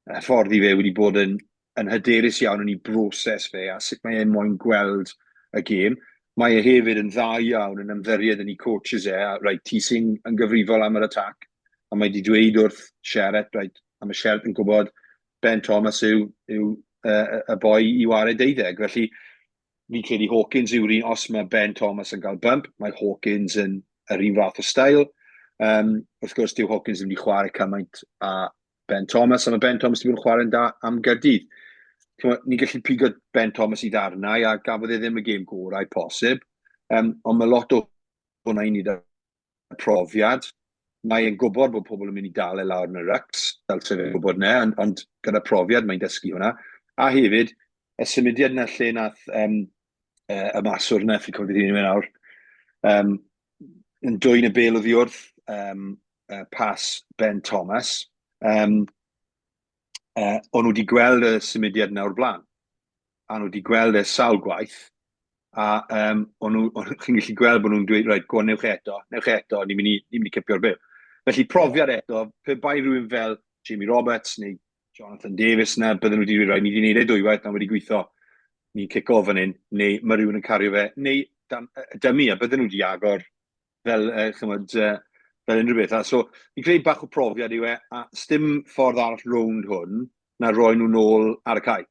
hyfforddi fe wedi bod yn, yn hyderus iawn yn ei broses fe a sut mae e'n moyn gweld y gêm. Mae e hefyd yn dda iawn yn ymddiried yn ei coaches e, a reit, ti sy'n yn gyfrifol am yr attack, a mae wedi dweud wrth Sheret, reit, a mae Sheret yn gwybod Ben Thomas yw, yw uh, y boi i wario deuddeg. Felly, fi'n credu Hawkins yw'r un, os mae Ben Thomas yn cael bump, mae Hawkins yn yr un fath o stael. Um, wrth gwrs, dyw Hawkins ddim wedi chwarae cymaint a Ben Thomas, a mae Ben Thomas wedi bod yn chwarae'n da am Gaerdydd. Ni'n gallu pigo Ben Thomas i ddarnau a gafodd e ddim y gêm gorau posib, um, ond mae lot o hwnna i wneud profiad. Mae e'n gwybod bod pobl yn mynd i dal e lawr yn y rycs, fel sydd e'n gwybod ne, ond, ond gyda profiad mae'n dysgu hwnna. A hefyd, y symudiad yna lle nath um, uh, y maswr yna, fi'n cofio beth yw'n nawr, um, yn dwyn y bel oddi wrth um, uh, pas Ben Thomas, um, uh, o'n nhw wedi gweld y symudiad yna o'r blaen. A nhw wedi gweld e sawl gwaith, a um, o'n nhw, on, chi'n gallu gweld bod nhw'n dweud, reit, go on, newch e eto, newch e eto, ni'n mynd i, ni mynd i cipio'r bel. Felly profiad eto, pe bai rhywun fel Jamie Roberts neu Jonathan Davies na, bydden nhw wedi dweud, reit, ni wedi gwneud e dwywaith, na wedi gweithio, ni'n cico fan hyn, neu mae rhywun yn cario fe, neu dan, dymu, a bydden nhw wedi agor fel, chymod, fel unrhyw beth. A so, fi'n credu bach o profiad yw e, a sdim ffordd arall rownd hwn na roi nhw nôl ar y cae.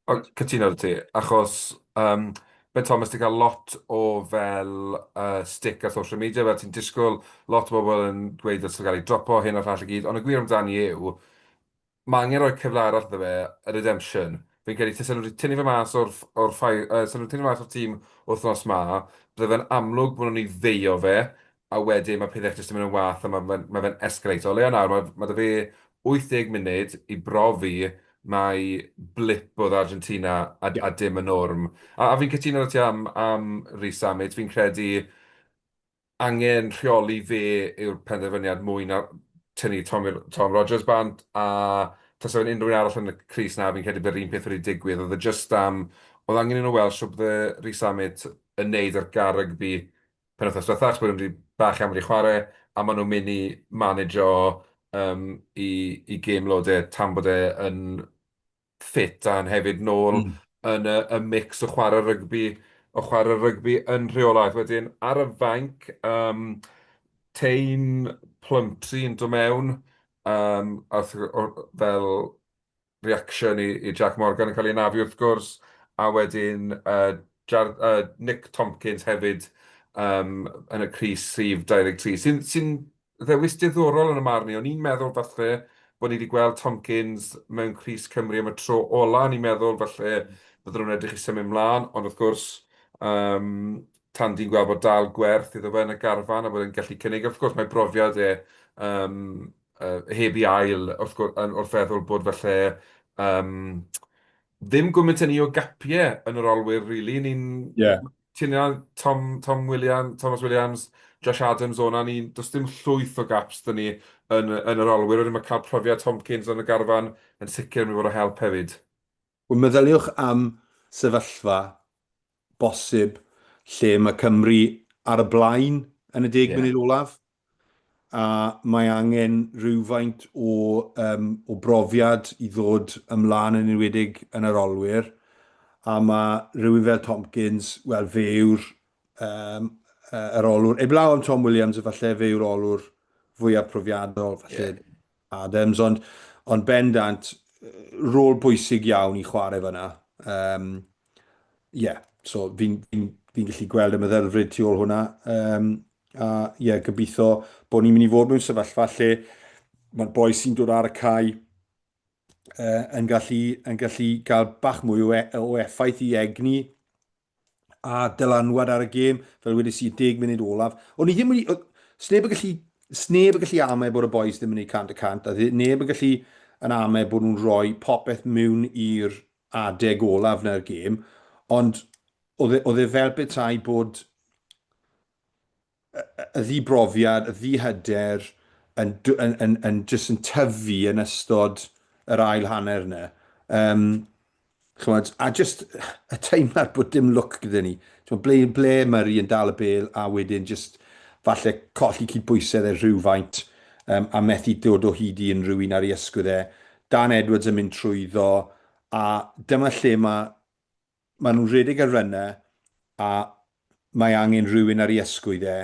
O, cytuno 'da ti, achos um, Ben Thomas 'di cael lot o fel uh, stick ar social media, fel ti'n disgwyl, lot o bobl yn dweud dylse gael ei dropo, hyn a'r llall i gyd, ond y gwir amdani yw, mae angen rhoi cyfle arall iddo fe, y redemption. Fi'n credu tasen nhw wedi tynnu fe mas o'r, o'r ffai, uh, 'sen nhw'n tynnu fe mas o'r tîm wythnos ma, bydde fe'n amlwg bod nhw'n ei feio fe, a wedyn mae pethau jyst yn mynd yn wath a mae fe'n ma fe escalate. O leia nawr, mae, mae 'da fe 80 munud i brofi mai blip oedd Argentina a, yeah. a dim y norm. A, a fi'n cytuno 'da ti am, am Rhys Samit, fi'n credu angen rheoli fe yw'r penderfyniad mwy na tynnu Tom, Tom Rogers bant, a tase fe'n unrhyw un arall yn y crys na, fi'n credu bydd yr un peth wedi digwydd. Oedd e jyst am, oedd angen i nhw weld shwt bydde Rhys Samit yn neud ar gar rygbi penwythnos diwetha, achos bod nhw wedi bach iawn wedi chwarae, a maen nhw'n mynd i manageo um, i, i game load e tan bod e yn ffit a'n hefyd nôl yn y, y mix o chwarae rygbi, o chwarae rygbi yn rheolaidd. Wedyn ar y fainc, um, Taine Plumtree yn dod mewn, um, wrth, fel reaction i, i Jack Morgan yn cael ei anafu wrth gwrs, a wedyn uh, Jar, uh, Nick Tompkins hefyd um, yn y crys rhif 23, sy'n sy ddewis diddorol yn y marn i. O'n i'n meddwl falle bod ni wedi gweld Tompkins mewn crys Cymru am y tro ola, o'n i'n meddwl falle bydden nhw'n edrych i symud mlaen, ond wrth gwrs, um, tan di'n gweld bod dal gwerth iddo fe yn y garfan a bod e'n gallu cynnig, wrth gwrs mae brofiad e um, uh, heb i ail wrth, gwrs, wrth feddwl bod falle um, ddim gymaint â ni o gapiau yn yr olwyr, really. Ni'n... Yeah. Ti'n iawn, Tom, Tom Williams, Thomas Williams, Josh Adams o'na, ni, does dim llwyth o gaps dyn ni yn, yn yr olwyr. Wedyn mae cael profiad Tompkins yn y garfan yn sicr yn mynd i fod o help hefyd. Wel, meddyliwch am sefyllfa bosib lle mae Cymru ar y blaen yn y deg yeah. munud olaf, a mae angen rhywfaint o, um, o brofiad i ddod ymlaen yn enwedig yn yr olwyr, a mae rhywun fel Tompkins, wel fe yw'r um, yr olwr, eblaw am Tom Williams, efallai fe yw'r olwr fwyaf profiadol, falle yeah. Adams, ond, ond bendant, rôl bwysig iawn i chwarae fyna. Um, yeah, so fi'n fi, fi gallu gweld y meddylfryd tu ôl hwnna. Um, a ie, yeah, gobeithio bod ni'n mynd i fod mewn sefyllfa lle mae'r boi sy'n dod ar y cae uh, yn, gallu, yn gallu cael bach mwy o, e, o effaith i egni a dylanwad ar y gêm, fel wedes i, 10 munud olaf. O'n i ddim wedi... Sneb yn gallu, sneb yn gallu amau bod y boys ddim yn ei 100 y cant, a neb yn gallu yn amau bod nhw'n rhoi popeth mewn i'r adeg olaf na'r gêm, ond oedd e, oedd e fel petai bod y ddibrofiad, y ddihyder yn, yn, yn, yn, just yn tyfu yn ystod yr ail hanner yna. Um, chymod, a just y teimlad bod dim lwc gyda ni. Chymod, ble, ble Murray yn dal y bel a wedyn just falle colli cydbwysedd e rhywfaint um, a methu dod o hyd i unrhyw un ar ei ysgwydd e. Dan Edwards yn mynd trwyddo a dyma lle mae Maen nhw'n rhedeg y runner a mae angen rhywun ar ei ysgwydd e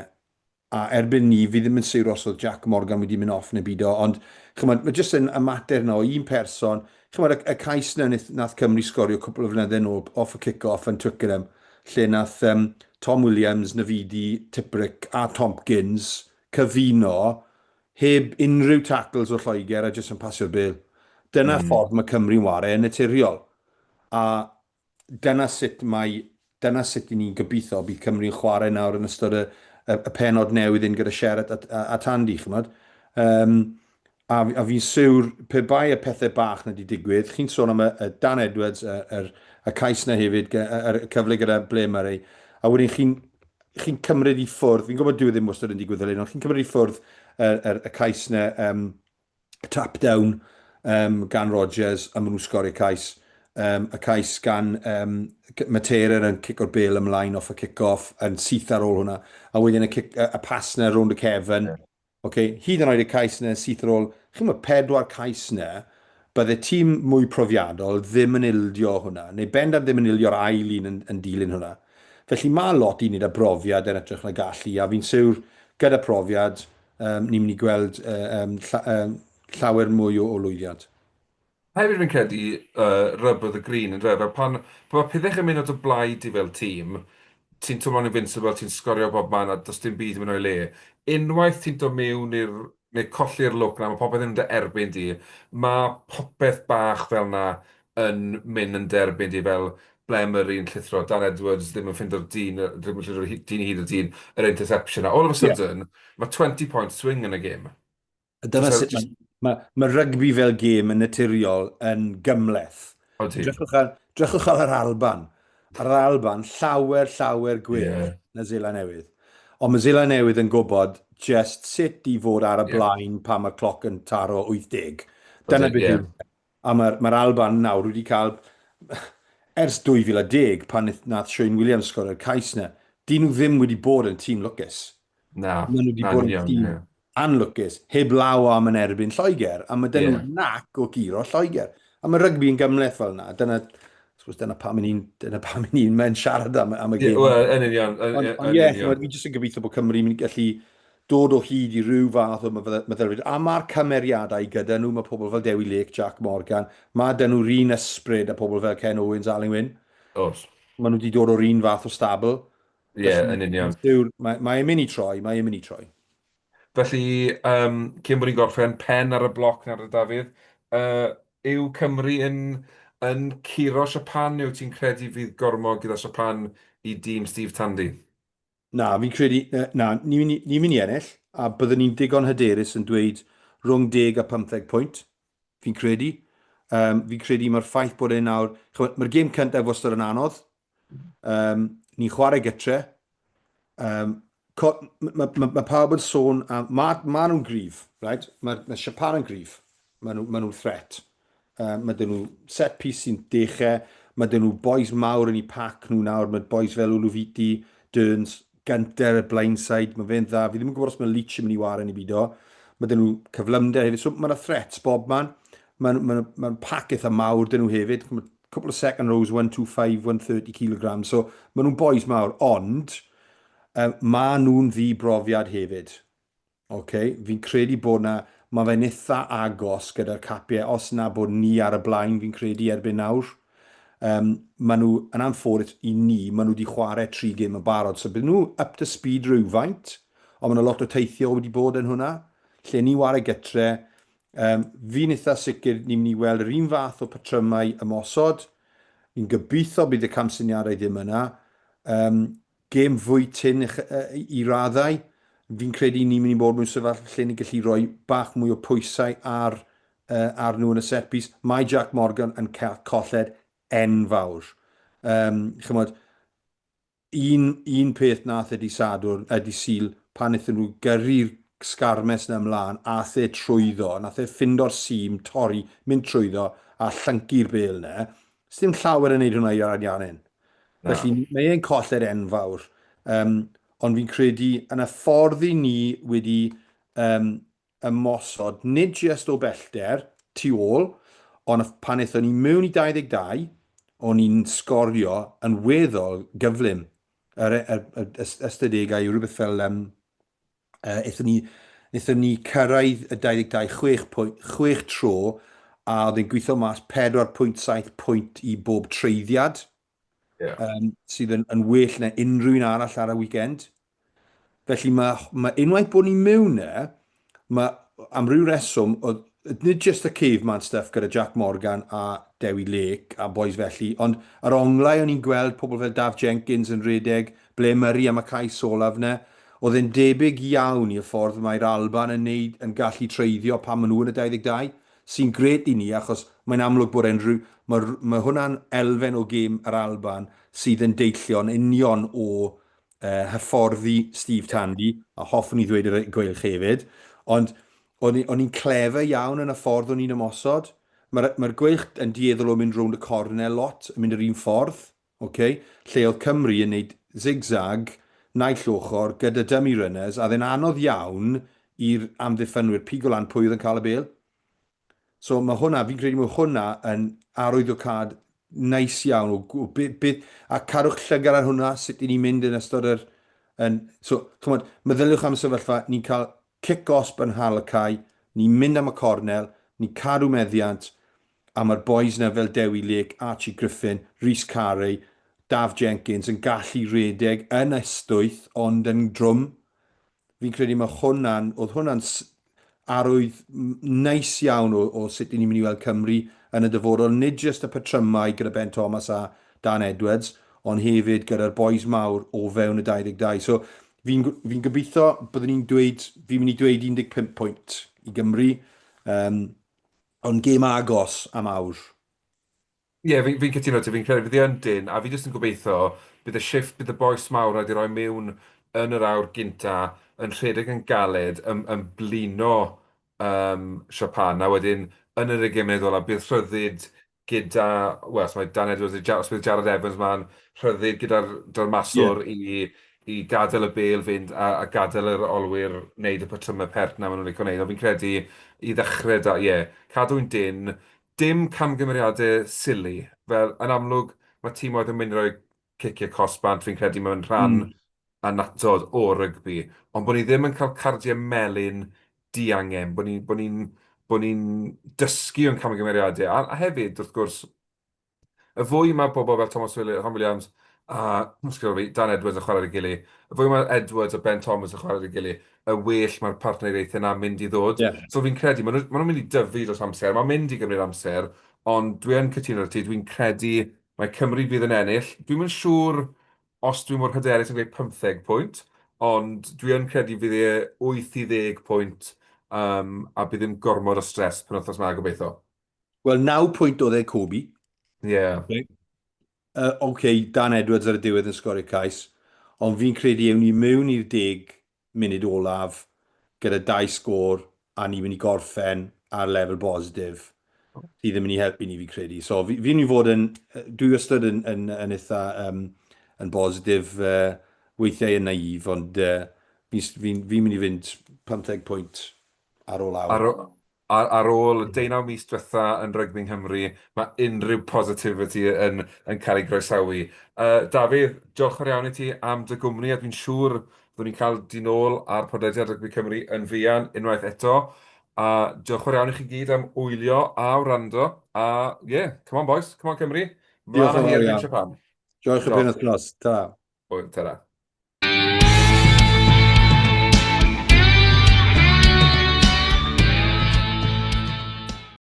a erbyn ni, fi ddim yn siwr os oedd Jack Morgan wedi mynd off neu bido, ond chymod, mae jyst yn y mater yna o un person, chymod, y, y cais yna nath, nath Cymru sgorio cwpl o flynydde nôl off y kick-off yn Twickenham, lle nath um, Tom Williams, Navidi, Tipuric a Tompkins cyfuno heb unrhyw tackles o Lloegr a jyst yn pasio'r bêl. Dyna ffordd mae Cymru'n ware yn naturiol. A dyna sut mae, dyna sut i ni'n gobeithio bydd Cymru'n chwarae nawr yn ystod y, y, y penod newydd hyn gyda Sherratt a, a, a Tandy, chymod. Um, a, a fi'n siwr, pe bai y pethau bach na di digwydd, chi'n sôn am y, y Dan Edwards, y, y, y cais na hefyd, y, y, y cyfle gyda Blair Murray, a wedyn chi'n chi'n cymryd i ffwrdd, fi'n gwybod dyw e ddim wastad yn digwydd fel hyn, ond chi'n cymryd i ffwrdd y, y, y cais na, um, tap down um, gan Rodgers a maen nhw'n sgorio cais. Um, y cais gan um, Matera yn cico'r bel ymlaen off y kick-off yn syth ar ôl hwnna. A wedyn y, cic, y, y pas na rownd y cefn. Yeah. Okay. Hyd yn oed y cais na syth ar ôl. Chi'n meddwl, pedwar cais na, bydde tîm mwy profiadol ddim yn ildio hwnna, neu bendant ddim yn ildio'r ail un yn, yn dilyn hwnna. Felly mae lot i wneud â brofiad yn edrych na gallu, a fi'n siwr gyda profiad, um, ni'n mynd i gweld uh, um, lla, um, llawer mwy o, o lwyddiant. Hefyd fi'n credu uh, rub of the green yn dweud, fel pan, pan mae pethau yn mynd o dy blaid di fel tîm, ti'n teimlo'n invincible, ti'n sgorio bob man a does dim byd yn mynd o'i le. Unwaith ti'n dod mewn i'r, neu colli'r lwc na, mae popeth yn mynd dy erbyn di, mae popeth bach fel na yn mynd yn derbyn di fel Blair Murray yn llithro, Dan Edwards ddim yn ffindo'r dyn, ddim yn ffindo'r dyn i hyd y dyn, yr interception. All of a sudden, yeah. mae 20 point swing yn y gêm. Dyna so, sut just... mae, mae, mae rygbi fel gêm yn naturiol yn gymleth. Odi. Drychwch ar, drychwch ar yr Alban. Ar yr Alban, llawer, llawer gwell yeah. na Zela Newydd. Ond mae Zela Newydd yn gwybod just sut i fod ar y yeah. blaen pan mae'r cloc yn taro 80. Dyna beth yeah. yw. A mae'r mae Alban nawr wedi cael, ers 2010, pan nath Shane Williams sgorio'r cais na, dyn nhw ddim wedi bod yn tîm lwcus. Na. Maen nhw wedi bod yn tîm yeah. anlwcus, heb law am yn erbyn Lloegr, a mae dyn nhw yeah. nac o guro Lloegr. A mae rygbi yn gymhleth fel yna. Dyna, suppose dyna pam ni'n dyna pam ni'n mewn siarad am, am y gêm. Yeah, Wel, yn union. Ond on, ie, fi jyst yn gobeithio bod Cymru yn gallu dod o hyd i ryw fath o meddylfryd. A mae'r cymeriadau gyda nhw, mae pobl fel Dewi Lake, Jack Morgan, mae dyn nhw'r un ysbryd a pobl fel Ken Owens, Alun Wyn. Oes. Maen nhw wedi dod o'r un fath o stabl. Ie, yeah, yn union. Mae, mae e'n mynd i troi, mae e'n mynd i troi. Felly, um, cyn bod ni'n gorffen, pen ar y bloc nawr, Dafydd, uh, yw Cymru yn, yn curo Siapan, neu ti'n credu fydd gormod gyda Siapan i dîm Steve Tandy? Na, fi'n credu, na, ni'n mynd, ni mynd i ennill, a byddwn ni'n digon hyderus yn dweud rhwng 10 a 15 pwynt, fi'n credu. Um, fi'n credu mae'r ffaith bod e'n nawr... Mae'r gêm cyntaf wastad yn anodd. Um, ni'n chwarae gytre. Um, mae ma, ma, ma pawb yn sôn am... Mae ma nhw'n gryf, right? Mae ma Japan yn gryf. Mae nhw, ma nhw'n threat. Um, mae dyn nhw set piece sy'n dechrau, mae dyn nhw boys mawr yn eu pac nhw nawr, mae boys fel Uluviti, Burns, Gunter, y blindside, mae fe'n dda. Fi ddim yn gwybod os mae Leach yn mynd i wario neu bido. Mae dyn nhw cyflymder hefyd, so mae yna threats bob man. Mae'n ma, ma, ma pac eitha mawr dyn nhw hefyd. Mae couple of second rows, 125, 130 kilograms. So mae nhw'n boys mawr, ond um, mae nhw'n ddi-brofiad hefyd. Ok, fi'n credu bod 'na, ma' fe'n itha agos gyda'r capiau, os na bod ni ar y blaen fi'n credu erbyn nawr. Um, maen nhw, yn anffodus i ni, maen nhw wedi chwarae tri gêm yn barod, so bydden nhw up to speed rhywfaint, ond maen nhw lot o teithio wedi bod yn hwnna. Lle ni ware gytre, um, fi'n itha sicr ni'n mynd i weld yr un fath o patrymau ymosod, fi'n gobeithio bydd y camsyniadau ddim yna. Um, Gêm fwy tynn i raddau. Fi'n credu ni'n mynd i bod mewn sefyllfa lle ni'n gallu rhoi bach mwy o pwysau ar, uh, ar nhw yn y set piece. Mae Jack Morgan yn cael colled enfawr. Um, chymod, un, un peth nath e di Sadwrn, e di Sul, pan wnaethon nhw gyrru'r sgarmes 'na ymlaen, ath e trwyddo, nath e ffindo'r seam, torri, mynd trwyddo a llyncu'r bêl 'na. Sdim llawer yn neud hwnna i Ariannin. Na. Felly mae e'n colled enfawr. Um, ond fi'n credu yn y ffordd i ni wedi um, ymosod, nid jyst o bellter, tu ôl, ond pan aethon ni mewn i 22, o'n ni'n sgorio yn weddol gyflym. Yr, yr, yr, ystadegau yw rhywbeth fel, um, aethon ni, aethon ni cyrraedd y 22 6, 6 tro, a oedd e'n gweithio mas 4.7 pwynt i bob treiddiad. Yeah. Um, sydd yn, yn well na unrhyw un arall ar y weekend. Felly mae, mae unwaith bod ni mewn e, mae am ryw reswm, oedd, nid just y caveman stuff gyda Jack Morgan a Dewi Lake a boys felly, ond yr onglau o'n i'n gweld pobl fel Daf Jenkins yn rhedeg, Blair Murray am y cais olaf 'na, oedd e'n debyg iawn i'r ffordd mae'r Alban yn neud, yn gallu treiddio pan maen nhw yn y 22. Sy'n grêt i ni achos mae'n amlwg bod e'n rhyw... Mae, mae hwnna'n elfen o gêm yr Alban sydd yn deillio'n union o uh, hyfforddi Steve Tandy, a hoffwn i ddweud yr gweilch hefyd, ond o'n i'n clefer iawn yn y ffordd o'n i'n ymosod. Mae'r mae gweilch yn dueddol o mynd rownd y cornel lot, yn mynd yr un ffordd, okay? Lle oedd Cymru yn neud zigzag naill ochr gyda dummy runners, a oedd e'n anodd iawn i'r amddiffynwyr pigo lan pwy oedd yn cael y bêl. So mae hwnna, fi'n credu mae hwnna yn arwyddocâd neis iawn o, o be, be, a cadwch llygad ar hwnna, sut i ni'n mynd yn ystod yr... Yn, so, chymod, meddyliwch am y sefyllfa, ni'n cael cic gosb yn nghanol y cae, ni'n mynd am y cornel, ni'n cadw meddiant, a mae'r bois 'na fel Dewi Lake, Archie Griffin, Rhys Carey, Daf Jenkins yn gallu redeg yn ystwyth ond yn drwm. Fi'n credu mae hwnna'n, oedd hwnna'n arwydd neis iawn o, o sut ni'n mynd i weld Cymru yn y dyfodol, nid jyst y patrymau gyda Ben Thomas a Dan Edwards, ond hefyd gyda'r bois mawr o fewn y 22. So fi'n fi gobeithio byddwn ni'n dweud, fi'n mynd i dweud 15 pwynt i Gymru, um, ond gêm agos am awr. Ie, yeah, fi'n fi cytuno ti, fi'n credu fydd hi yn dyn, a fi jyst yn gobeithio bydd y shift, bydd y bois mawr 'na 'di rhoi mewn yn yr awr gynta, yn rhedeg yn galed, yn, yn blino um, Siapan, a wedyn yn yr ugain munud ola, bydd rhyddid gyda, wel, os mae Dan Edwards, os bydd Jarrod Evans ma'n rhyddid gyda'r gyda maswr yeah. i, i gadael y bêl fynd a, a gadael yr olwyr wneud y patrymau pert na maen nhw'n licio wneud. Ond fi'n credu i ddechrau da, ie, yeah, cadw'n dyn, dim camgymeriadau silly. Fel, yn amlwg, mae tîmoedd yn mynd i roi ciciau cosb bant, fi'n credu mae'n rhan mm. annatod o rygbi. Ond bod ni ddim yn cael cardiau melyn diangen, bod ni'n bod ni, bod ni dysgu o'n camgymeriadau. A, a hefyd, wrth gwrs, y fwy mae pobl fel Thomas Williams, Tom Williams a fi, Dan Edwards yn chwarae ar ei gilydd, y fwy mae Edwards a Ben Thomas yn chwarae ar ei gilydd, y well mae'r partneriaethau yna'n mynd i ddod. Yeah. So fi'n credu, maen nhw'n ma nhw mynd i dyfu dros amser, mae'n mynd i gymryd amser, ond dwi yn cytuno â ti, dwi'n credu mae Cymru fydd yn ennill. Dwi'm yn siŵr os dwi mor hyderus yn gweud 15 pwynt, ond dwi yn credu fydd e 8 i 10 pwynt um, a bydd ddim gormod o stress penwythnos 'ma gobeithio. Wel, 9 pwynt oedd e Kobe. Ie. Yeah. Okay. Uh, okay, Dan Edwards ar y diwedd yn sgorio cais, ond fi'n credu ewn ni mewn i'r 10 munud olaf gyda dau sgôr a ni'n mynd i gorffen ar lefel bositif sydd yn mynd i helpu ni fi'n credu. So fi'n fi mynd i fod yn, dwi wastad yn, yn, yn eitha um, yn bositif, uh, weithiau yn naif, ond uh, fi'n fi, fi mynd i fynd 15 pwynt ar ôl awr. Ar, ar, ar ôl deunaw mis diwetha yn rygbi Nghymru, mae unrhyw positivity yn, yn cael ei groesawu. Dafydd, diolch yn iawn i ti am dy gwmni, a dwi'n siŵr byddwn ni'n cael di nôl ar podlediad Rygbi Cymru yn fuan unwaith eto. A diolch yn iawn i chi gyd am wylio a wrando. A ie, yeah, come on boys, come on Cymru. Diolch yn fawr iawn. Joiwch y penwythnos. Ta. Ta-ra.